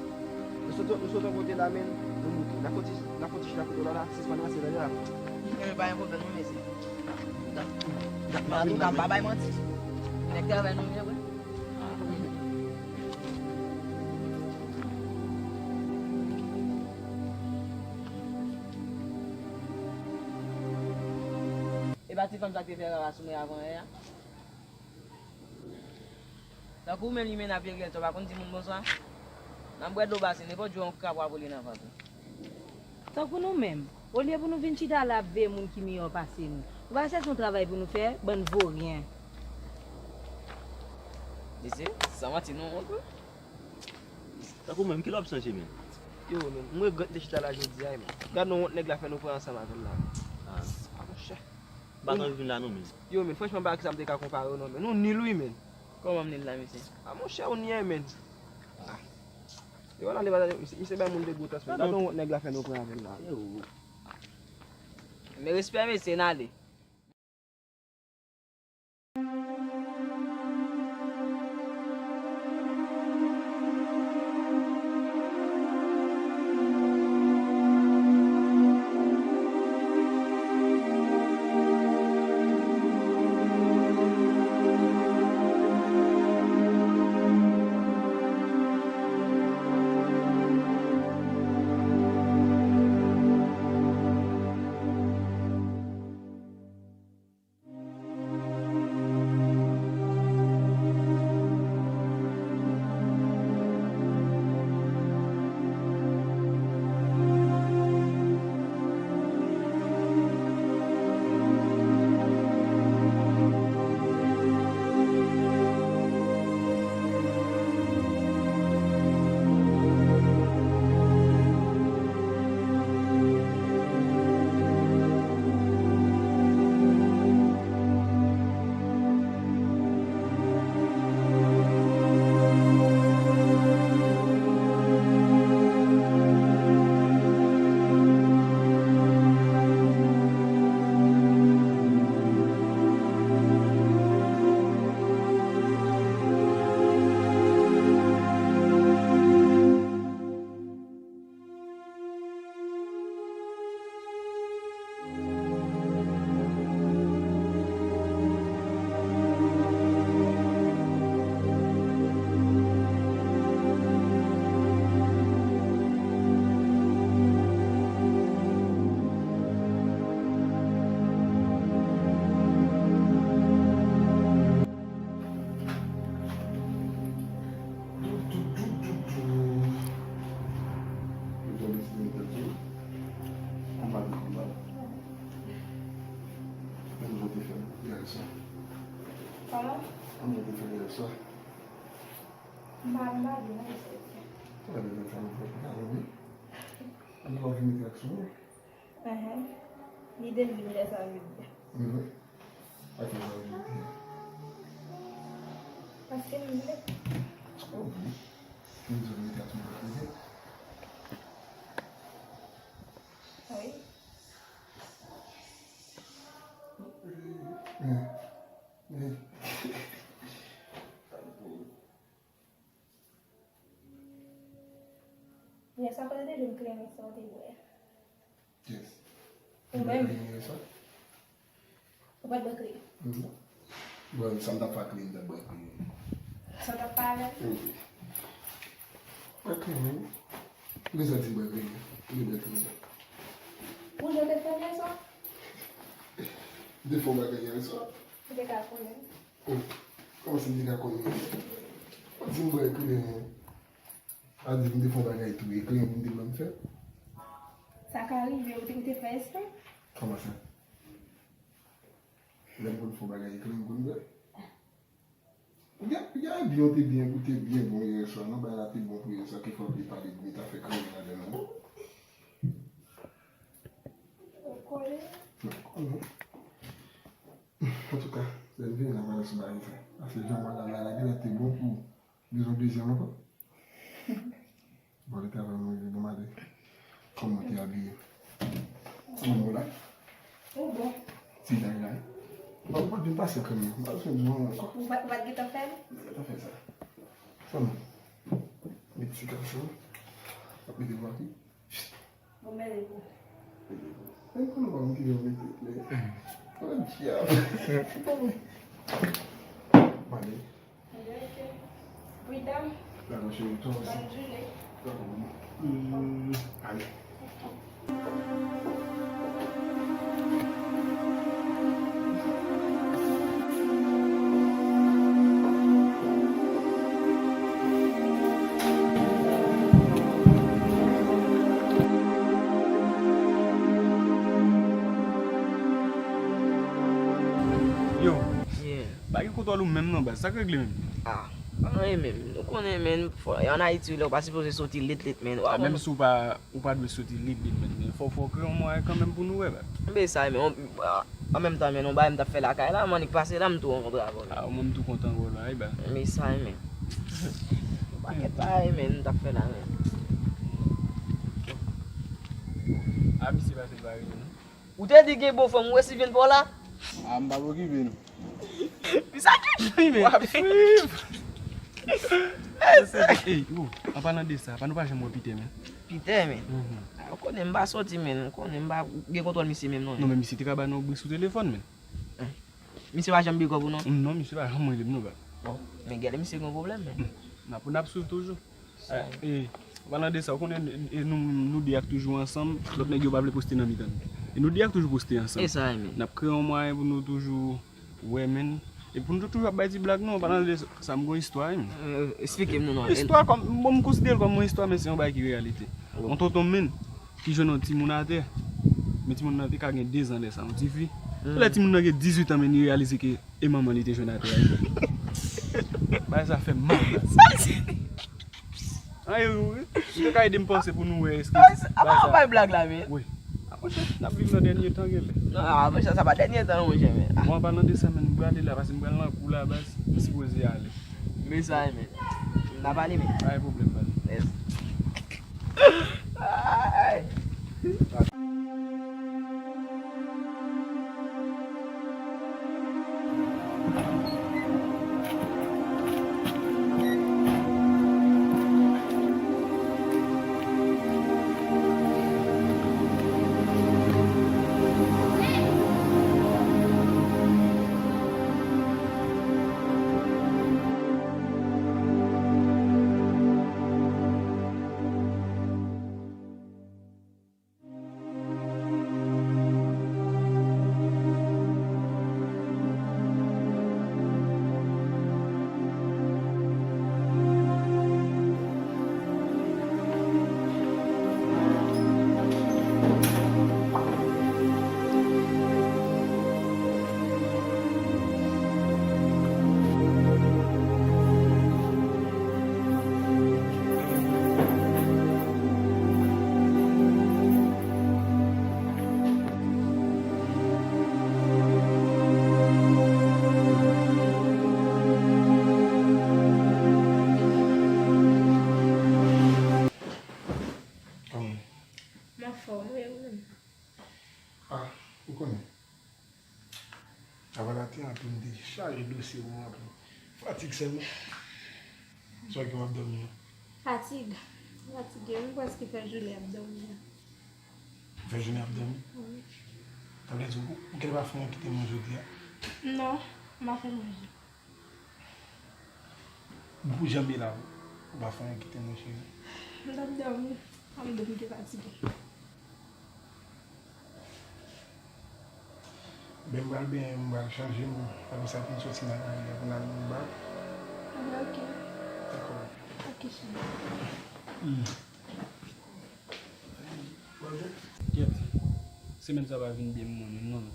Nou sot, nou sot yon kote la, men, nou moute. N a fon ti, n a fon ti chita kote w la, la, sispann ranse, tande la. Ebyen, pa gen pwoblèm, non, mesye. Antouka, m pa bay manti. Nèg travay nou ye, vre. E pa ti fanm sa k te fè rara sou mwen avan yè a? Tankou ou menm limena Pyerèl, sa w pa konn di moun bonswa? Nan bwè dlo basen, nenpòt jou yon kra pral vole nan vant ou. Tankou nou menm, olye pou nou vin chita la ap veye moun ki miyò pase nou, nou pa chèche yon travay pou nou fè, bann voryen. Mesye, san manti nou wont wi. Tankou mwen, m kilè w ap chanje, men? Yo, men, m regrèt m te chita la jodi a, men. Gad nou wont nèg la fè nou pran ansanm avè l la. Ah. Ah, monchè. M pa t anvi vin la non, men. Yo, men, franchman, m pa wè kisa m te ka konpare w non, men. Nou nil wi, men. Kòman m nil la, mesye? Ah, monchè, ou nyè, men. Ah. Yo, la, misye, misye bay moun de gwo tans, men. Gad nou wont nèg la fè nou pran avè l la. Yo. Men respè, mesye, n ale. Kòman w te fè yè swa? M pa, m pa byen, non, mesye. Ou pa byen, sa, m pa byen. Ou pa vin mete aksyon, non? Enhen. Lide m vin lè sa vin byen. Mhm. Aksyon sa vin byen. Paske m vle. Paske w vle. M di w mete aksyon pou plezi. Wi. Mhm. Mhm. Yè swa, kote w te jwenn kleren sa w te bwè? Yes. Ou menm? Kleren yè swa? Ou pa t bwè kleren? Non. Bon, sa m t ap fè ak kleren, m t ap bwè kleren. Sa w t ap fè avè l? Wi. Bwè kleren, wi. Ou te santi m bwè kleren? Ou te bwè kleren? Ou jan w te fè m yè swa? M te fè w bagay yè swa? Ou te ka konnen. Oh, kòman si m te ka konnen? Ou di m bwè kleren. A di m te fè yon bagay tou, e kleren pou m te ban m fè? Sa ka rive, ou te, ou te fè espre? Kòman sa? Lè m konn fè yon bagay, e kleren m konn bwè? Ou gen, ou gen byen, ou te byen, ou te byen bon yè swa, non, bagay la te bon pou yè swa, ki fè w te pale byen, ta fè kleren ladan l, non? Ou konnen? Non, konnen. Antouka, lè m vini la, m pral sou bagay sa. Paske jan m al la, la, la, genlè te bon pou bezwen dezyèm ankò. Bon, li travay mwen rive bon maten. Kòman w te abiye? Kòman w la? Ou bon? Ti bagay la. Bon, ou pa t vin pase kanmenm. M pa t vin di w ankò. Ou pa, ou pa t gentan fè l? M gentan fè sa. Kòman? Met ti kapsyon. Ap mete bwati. Bon, men li bon. Men konnen pa m ki jan mete, men. Oh, dyab. Mande. Pridan. Dakò, cheri, tou osi. Bòn jounen. Dakò, maman. Hmm, ale. Yo, yeah, pa gen kontwòl ou menm non, baz. Sa k regle menm? Ah, anyen menm. Nou konnen, menm, fò, an Ayiti, lè w pa sipoze soti lit, lit, menm. Ah, menm si w pa, ou pa dwe soti lit, lit, menm. Men fò, fò w kreye yon mwayen kanmenm pou nou wè, baz. Men sa, menm, on, ah, an menm tan, menm, yon bagay m t ap fè lakay la, m annik pase la, m tou rankontre avè w. Ah, mwen, m tou kontan wè w la, wi, baz. Men sa, menm. Yon pakèt bagay, menm, m t ap fè la, menm. Ah, misye pa te pare, non. Ou te di gen bon fanm, ou resi jwenn pa w la? Ah, m p ap okipe nou. Pi sa ki jwenn men. W ap swiv. Ey, ou, an palan de sa, pa nou pa janm wè Peter, men. Peter, men. Mhm. Ah, ou konnen m pa soti, men. Ou konnen m pa gen kontwòl misye menm, non. Non, men misye te ka ba nou bri sou telefòn, men. Misye pa janm big up ou non? Non, misye pa janm rele m non, baz. Bon, men gade misye gen pwoblèm, men. N ap, n ap swiv toujou. Sa. Eh, eh, an palan de sa, ou konnen, eh, nou, nou de a k toujou ansanm, lòt nèg yo pa vle poste nan mitan nou. E nou de a k toujou poste ansanm. E sa, men. N ap kreye yon mwayen pou nou toujou wè, men. E pou nou toujou ap bay ti blag, non, an palan de sa, m gen yon istwa, men. Eh, eksplike m, non, non. Istwa kòm, bon, m konsidere l kòm yon istwa, men se yon bagay ki reyalite. Oh. Yon tonton, men, ki jwenn yon timoun atè. Men timoun nan te ka gen de zan lè sa, yon tifi. Hmm. Lè timoun nan gen dizuit an, men li reyalize ke e manman li te jwenn atè a. Bagay sa fè m mal, baz. Sa l se. An, e, ou, ou te ka ede m panse pou nou wè èske bagay sa. Apa w bay blag la, men? Wi. A, monchè, n ap viv nan dènye tan, genlè. Non, a, monchè, sa pa dènye tan, non, monchè, men. Ah. Bon, an palan de sa, men, m prale la, paske m pral nan kou la, baz. M sipoze ale. Men sa, men. N ap pale, men. Pa gen pwoblèm, baz. Yes. Ay. Fatig sèlman. Swa ke w ap dòmi an. Fatig. Fatige, m prèske fè jounen ap dòmi an. Ou fè jounen ap dòmi? Wi. Sa vle di ou, ou genlè pa fè yon kite mwen jodi a? Non, m pa fè manje. Ou janm ye la, ou pa fè yon kite mwen, cheri. M t ap dòmi. An m dòmi, m te fatige. Ben, m pral benyen, m pral chanje m. Apre sa, pou m soti nan kay la, pou n al nan bar. Anben, ok. Dakò. Ok, cheri. Hmm. Kèt. Semèn sa pa vin byen pou mwen menm, non, non.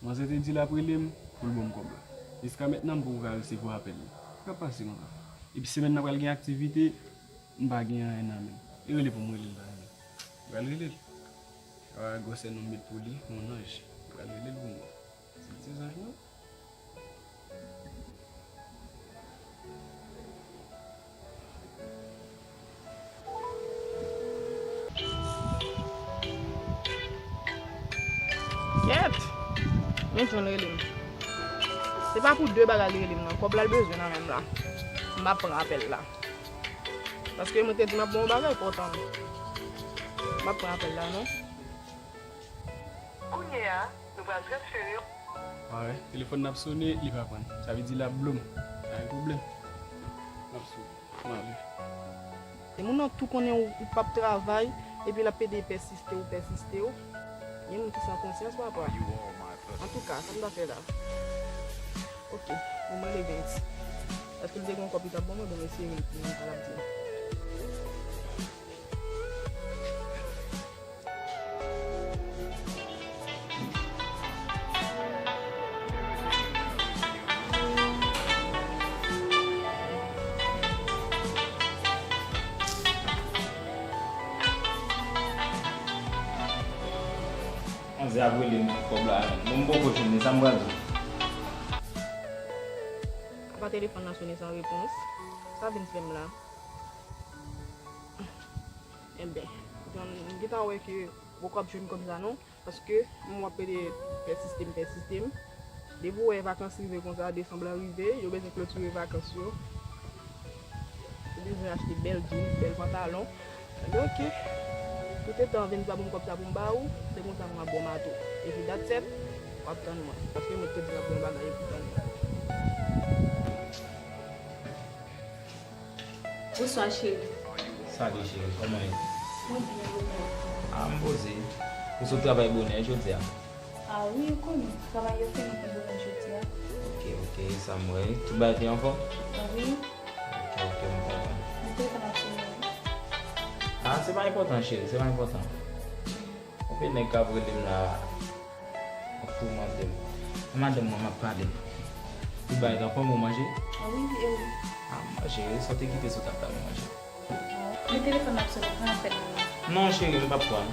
Manzè te di l ap rele m pou l ban m kòb la. Jiska mentnan, m poko ka resevwa apèl li. Sa k ap pase konsa? Epi semèn nan pral gen aktivite, m pa gen anyen nan men m. E rele pou m rele l, m pa renmen. M pral rele l. A, gwosè non m met pou li, yon anj. M pral rele l pou mwen. Se ti zanj mwen. Kèt! Yon jwenn rele m. Se pa pou de bagay li rele m nan. Kòb la l bezwen nan men m la. M ap pran apèl la. Paske mwen te di m ap gen yon bagay pou w tann. M ap pran apèl la, non. Kounye a, nou pral transfere w. A wè, telefòn nan ap sone, li pa pran. Sa vle di l ap blo m. Pa gen pwoblèm. L ap sou. M ale. E moun nan tou konnen ou, ou p ap travay, epi l ap pede pèsiste w, pèsiste w. Gen moun ki san konsyans, papa. Antouka, sa m ta fè la? Ok, bon, mwen leve isi. Èske l te gen yon kòb li t ap ban mwen? Bon, eseye l pou mwen, sa l ap di m. Manzè ap rele m pou kòb la, bon, m poko jwenn li, sa m pral di w? Apa telefòn nan sone san repons, sa vin fè m la? Enben, m gentan wè ke ou poko ap jwenn kòb sa non, paske m wè w ap pede pèsiste m, pèsiste m. Depi w wè vakans rive konsa, desanm lan rive, yo bezwen klotire vakans yo. Ou bezwen achte bèl jeans, bèl pantalon. Enben, ok. Toutotan venntwa ban m kòb sa pou m ba ou, se konsa m ap ba w mato. Epi dat sèt, w ap tann mwen. Paske mwen te di m ap ba w bagay, epi tann mwen. Bonswa, cheri. Salut, cheri. Kòman w ye? Mwen byen, e ou menm? A, m poze. Ou sot travay bonè jodi a? A wi, ou konnen, travay yo fini pi bonè jodi a. Ok, ok, sa m wè. Tout bagay te anfòm? A wi. Ok, ok, m kontan. Mwen te konn ap sone. A, se pa enpòtan, cheri, se pa enpòtan. Konbyen nèg k ap rele m la? Ap toumante m. Madanm mwen, m ap pale. Tout bagay anfòm, ou manje? A wi, e ou? A, m manje, sa w te kite sou tab la, m manje. Men telefòn ap sone, pran apèl la. Non, cheri, m p ap pran.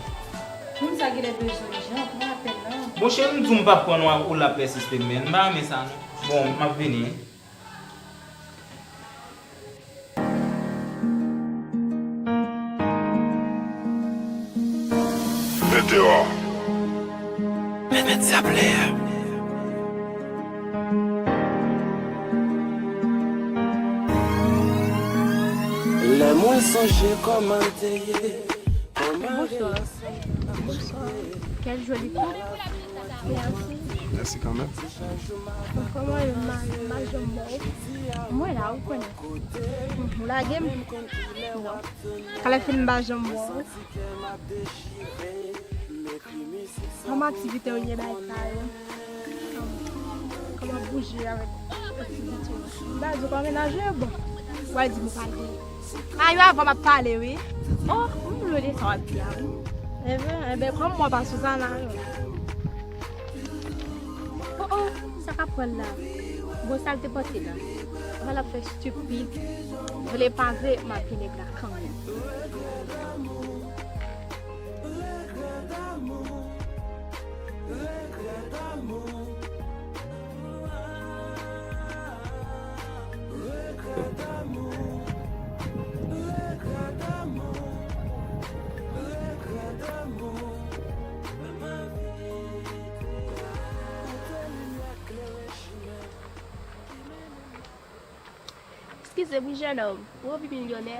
Moun sa genlè bezwen ijan, pran apèl la. Bon, cheri, m di w m p ap pran non, ou la pèsiste, men m pa renmen sa, non. Bon, m ap vini. Mete w. Mete w. Lè mwen sonje kòman te ye, kòman relasyon n ap chire. Quel joli couple. Merci. Merci quand même. Kòman yo ma-, m pa janm wè w? Mwen la, ou konnen. Ou lage m? Non. Kalè fin m pa janm wè w. Kòman aktivite w ye, bagay sa yo? Kòman bouje avèk aktivite w? M pa di w pa menaje yo, bon. Ou al di m ou pa gen. A, yo avan m ap pale, wi. Oh, m vle sa w ap di a, wi. Enben, enben, kòm mwen pa Suzanna, non. Oh, oh, sa k ap pran la? Bon, sa l te pote la. Mwen l ap fè stupid. Vle pa vle, m ap gen nèg la kanmenm. Eskize wi, jennonm, ou anvi milyonè?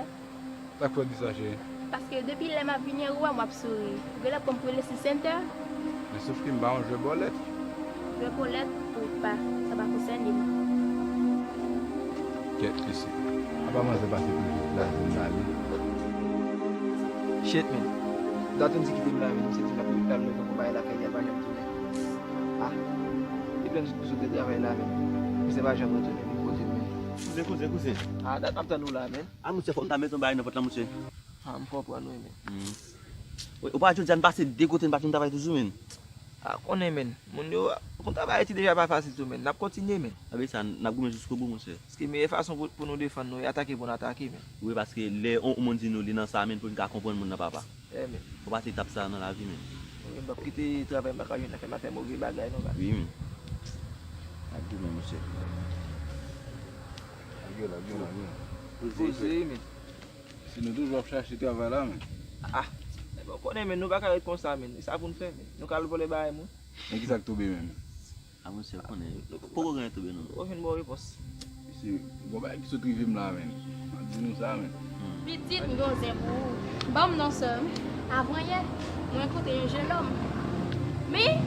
Sa k fè w di sa, cheri? Paske depi lè m ap vini an, ou wè m ap souri. Ou genlè pran m pou Leslie Center? Men sof ke m pa yon jwè bòlèt. Jwè bòlèt ou pa, sa pa konsène m. Kèt, mesye. Apa manzè pase pi vit la, vin la, li. Shit, man. Dat yon di kite m la, men misye di l ap, l ap leve pou bay lakay li, l pa janm tounen. Ah. Depi lè misye te travay la, men misye pa janm retounen vin kote m, men. Kouzen, kouzen, kouzen. Ah, dat m ap tann ou la, men. Ah, monchè, fò m ta met yon bagay nan vant lan, monchè. Ah, m konprann, wi, men. Hmm. Wi, ou pa jodi a n pase de kote n pa fin travay toujou, men. Ah, konnen, men. Moun yo, pou travay Ayiti deja pa fasil tou, men. N ap kontinye, men. Apre sa, n ap goumen jiskobou, monchè. Paske meyè fason pou, pou nou defann nou, e atake pou n atake, men. Wi, paske lè yon, yon moun di nou li nan sa, men, pou n ka konprann moun nan, papa. Yeah, men. Fò pase etap sa a nan lavi, men. Wi, m p ap kite travay m pa ka jwenn nan fè m ap fè move bagay, non, baz. Wi, men. N ap goumen, monchè. Lage yo, lage yo, lage yo. Poze, men. Si nou toujou ap chache travay la, men. Ah, men bon, konnen, men, nou pa ka ret konsa, men. E sa pou n fè, men. Nou ka al vòlè bagay moun. Men kisa k tonbe menm? A, monchè, konnen. Poko gen tonbe, non. Ou vin ba w repons. Mesye, gon bagay ki sot rive m la, men. Di nou sa, men. Hmm. Pitit, m gen yon zen pou ou. Ban m non, sè m. Avan yè, mwen rankontre yon jennonm. Men,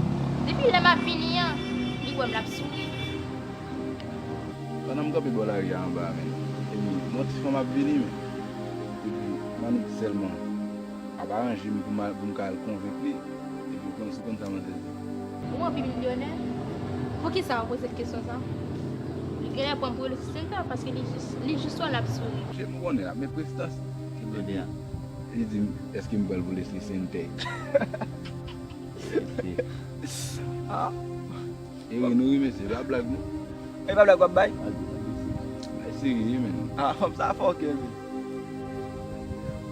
depi lè m ap vini an, li wè m, l ap souri. Pandan m kanpe bò lari a anba a, men, epi yon ti fanm ap vini, men, epi m annik sèlman ap aranje m pou m al, pou m ka al konvenk li, epi w konn, ou konn sa manzè di. Ou anvi milyonè? Poukisa w poze l kesyon sa? Li genlè pran m pou Leslie Center paske li jis, li jis wè l ap souri. Monchè, m konnen l ap met prestans. Li di, li di m, èske m pral pou Leslie Center? Ah. E ri nou wi, mesye, pa blag non. E pa blag w ap bay? Bay serye wi, men. Ah, fanm sa fòkè, men.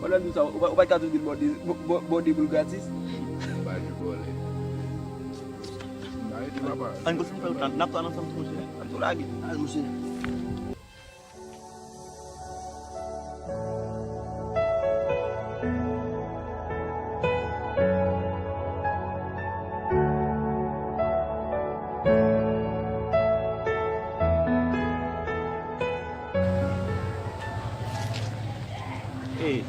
Pandan nou sa, ou pa, ou pa t ka toujou di l bò de, bò, bò, bò de boul gratis? Bay vòlè. N a rete, papa. Ann kontinye fè wout la, n ap tou al ansanm tou, monchè. Ann tou lage. Al, monchè. Ey,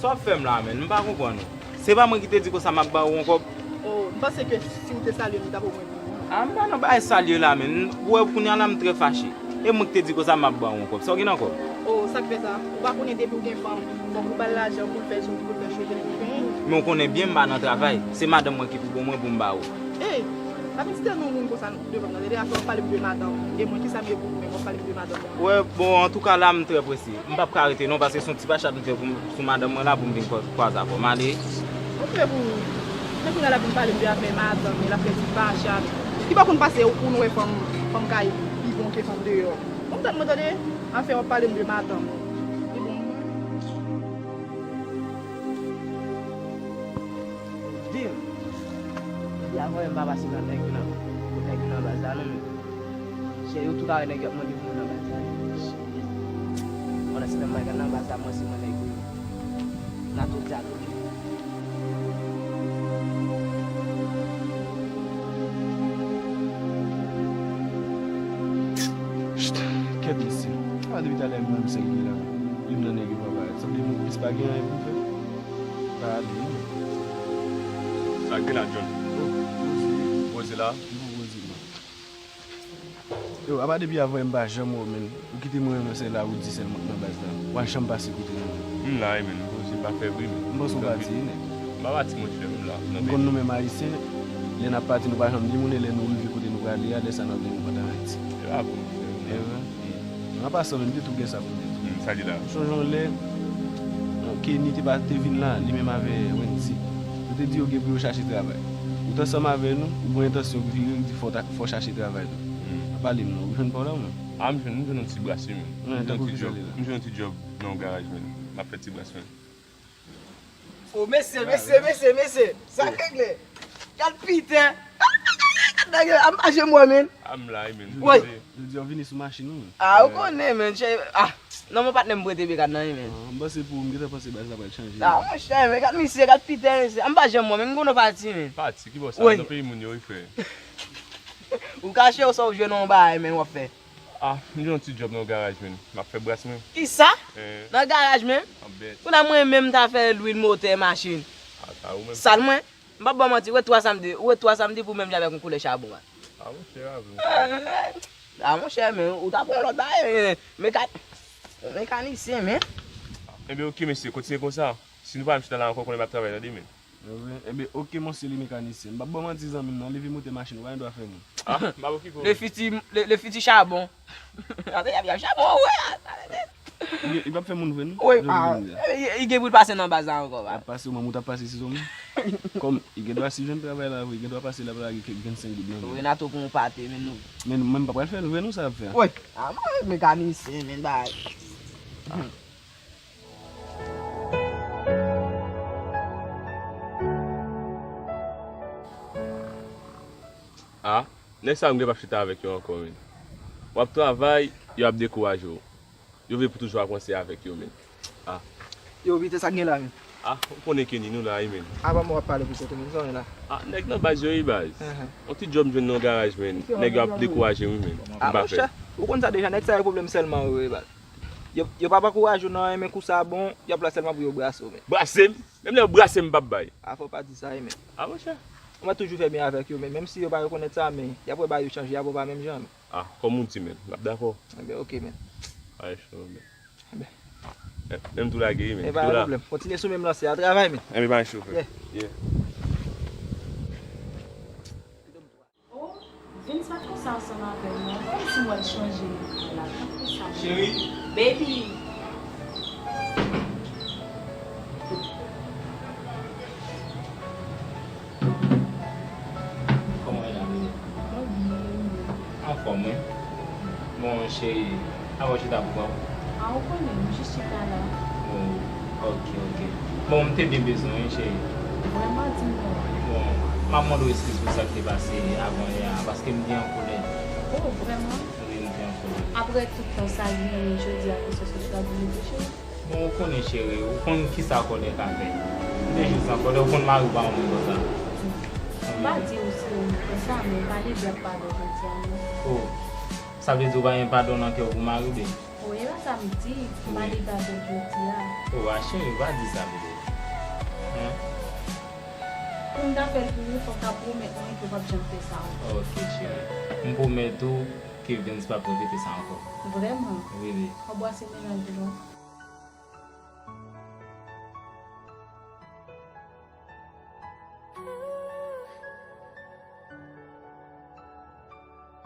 sa w ap fè m la, menn? M pa konprann ou. Se pa mwen ki te di konsa m ap ba ou yon kòb? O, m panse ke si w te salye m, li t ap ofri mwen pi bon. A, m pa nan bagay salye la, menn. Ou wè, kounye a la, m trè fache. E mwen ki te di konsa m ap ba ou yon kòb. Sa w gen nan kò w? O, sa k fè sa? Ou pa konnen depi w gen fanm, fòk ou ba l lajan pou l fè zouti, pou l fè cheve l, pou l fè. Men w konnen byen m pa nan travay. Se madanm mwen ki pou ban mwen pou m ba ou. Ey, pa vin site non moun konsa devan m nan. Lè a fè w ap pale m de madanm. E mwen, kisa m ye pou ou menm, w ap pale m de madanm mwen? Wè, bon, antouka, la, m trè prese. M p ap ka rete non, paske se yon ti pachat m fè pou m, sou madanm mwen la pou m vin kwa-, kwaze avè w. M ale. Ou fè pou ou. Men kounye a l ap vin pale m de afè madanm li, l ap fè ti pachat. Ki pa konn pase ou, ou nou wè fanm, fanm kay pi bon ke fanm deyò. Bon, tande mwen, tande, afè w ap pale m de madanm ou. Li bon. Di m. Depi avan, m pa pase nan nèg yo nan, pou nèg yo nan baz la, non, men. Chè yo tout a wè nèg yo ap mande pou mwen nan baz la. Pandan se tan m pa gen nan baz la, mwen se mwen nèg yo. N a tout di a tout. Chut, kèt mesye. A, depi talè m wè misye ki la. Youn nan nèg yo pa parèt. Sanble nou plis pa gen anyen pou fè. Pa ale. Sa gen la, John? Oh, Rosie. Rosie la? Bon, Rosie, bon. Yo, apa depi avan m pa janm wè w, menn. Ou kite mwen renmen se la ou di sèlman nan baz la. W pa janm pase kote nou. M la wi, menn. Rosie pa fè bri, menn. M panse w pati, nèg. M pa pati, monchè, m la. M konn nou menm Ayisyen, lè n ap pati, nou pa janm di moun, e lè nou rive kote nou prale a, lè sa n ap vin kontan Ayiti. E pa bon, monchè. E vre? An pasan, menm, m te tou gen sa pou m te di. Hmm, sa li la? M sonje yon lè, bon, Kenny te pa, te vin la, li menm avè Wendy. Yo te di yo gen pou yo chache travay. Ou t ansanm avè nou, ou pran entansyon vire, ou di fò w ta, fò w chache travay tou. Hmm. Pa pale m non, ou jwenn pa w la, mwen. A, m jwenn, m jwenn yon ti bras, wi, men. M jwenn yon ti djòb, m jwenn yon ti djòb nan yon garaj, men. M ap fè ti bras, men. O, mesye, mesye, mesye, mesye. Sa regle. Gad piten. Gad nèg yo. A, m pa janm wè, men. A, m la, men. Woy. Jodi a w vini sou machin ou, men. A, ou konnen, men. A, non, mon patnè m prete bekad nan, men. A, m panse pou ou, m gentan panse baz la pral chanje. A, monchè, men gad misye, gad piten, mesye. A, m pa janm wè, men m konn ou pati, men. Pati, ki bò sa? Nan peyi moun yo, wi, frè. Ou kache ou sa ou jwenn yon bagay, men w ap fè. Ah, m jwenn yon ti djòb nan yon garaj, menn. M ap fè bras, mwen. Kisa? Eh. Nan garaj, menn? M ap bèt. Kounye a mwen menm, m ta fè lwil motè machin. Ah, sa ou menm? Sal mwen? M p ap ba w manti, ou wè twa samdi, ou wè twa samdi pou menm jan avèk yon koulè chabon a. Ah, monchè, avè w. Ah, monchè, men, ou ta pran lòt bagay, men, meka-, mekanisyen, men. Enben, oke, mesye, kontinye konsa. Si nou pa menm chita la ankò, konnen m ap travay, tande, men. Enben, oke, monchè, li mekanisyen. M p ap ba w manti, zanmi m, non, leve motè machin, ou pa gen dwa fè non. Ah, m ap okipe w. Le fiti, le, le fiti chabon. Atè, y ap, y ap chabon, wè. Li, li p ap fè moun vre, non? Wi, ah, li, li gen pou l pase nan baz la ankò, ba. L ap pase, ou menm ou t ap pase si zòm. Kòm, li gen dwa si jwenn travay la vre, li gen dwa pase l ap lage kèk vennsenk goud nan men. Renato pran yon pate, men nou. Men, men m pa pral fè l vre, non, sa l ap fè a. Wi, ah, mwen, mekanisyen, men, ba. Ah, nèg sa yo m gen p ap chita avèk yo ankò, men. W ap travay, yo ap dekouraje w. Yo vle pou toujou avanse avèk yo, men. Ah. Yo, Vite, sa k gen la, men? Ah, ou konnen Kenny, nou la, wi, men. Apa mwen w ap pale pou sèten moun, sa w gen la? Ah, nèg nan baz yo, wi, baz. Yon ti djòb m jwenn nan yon garaj, men. Nèg yo ap dekouraje m, wi, men. Ah, monchè, ou konn sa deja, nèg sa yo pwoblèm sèlman yo ye, baz. Yo, yo p ap ankouraje w nan anyen, men kou sa bon, y ap la sèlman pou yo brase w, men. Brase m? Menm lè yo brase m, m p ap bay. Ah, fò w pa di sa, wi, men. Ah, monchè. Ou mèt toujou fè byen avèk yo, men menm si yo pa rekonèt sa, men y ap wè bagay yo chanje, y ap wè pa menm jan, men. Ah, kòm ou di, men. M ap dakò. Enben, oke, men. Ay, cho, men. Enben. Eh, men m tou lage, wi, men. E pa gen pwoblèm. Kontinye sou menm lansè a, travay, men. Enben, pa cho, frè. Yeah. Yeah. Oh, Vince pa t konsa ansanm avè m non. Kòmsi m wè l chanje nèg la, pa t konsa. Cheri. Baby. Kòman w ye la, bebe? Mwen byen, e ou menm? Anfòm, wi. Bon, cheri, avan w chita pou kò w. A, ou konnen, m jis chita la. Oh, ok, ok. Bon, m te byen bezwen w, wi, cheri. Vrèman, di m non. Bon, m ap mande w eskiz pou sa k te pase avan yè a, paske m te an kolè. Oh, vrèman? Wi, m te an kolè. Apre tout tan sa, li, jodi a, konsèy sou travay li, cheri? Bon, ou konnen, cheri, ou konn kisa kòlè ka fè. M te jis an kòlè, ou konn mari w pa yon moun konsa. M pa di w si w konsa, men pale byen ak pa dòt jodi a, non. Oh, sa vle di ou pa gen padon nan kè w pou mari w, byen? Oh, e pa sa m di, m pale pa dòt jodi a. Oh, a cheri, pa di sa, bebe. Hein? Pou m ta fè l pou ou, fò w ta pwomèt mwen ke w p ap janm fè sa ankò. Ok, cheri. M pwomèt ou ke Vince p ap repete sa ankò. Vrèman? Wi, wi. W ap bwase mennaj ou non.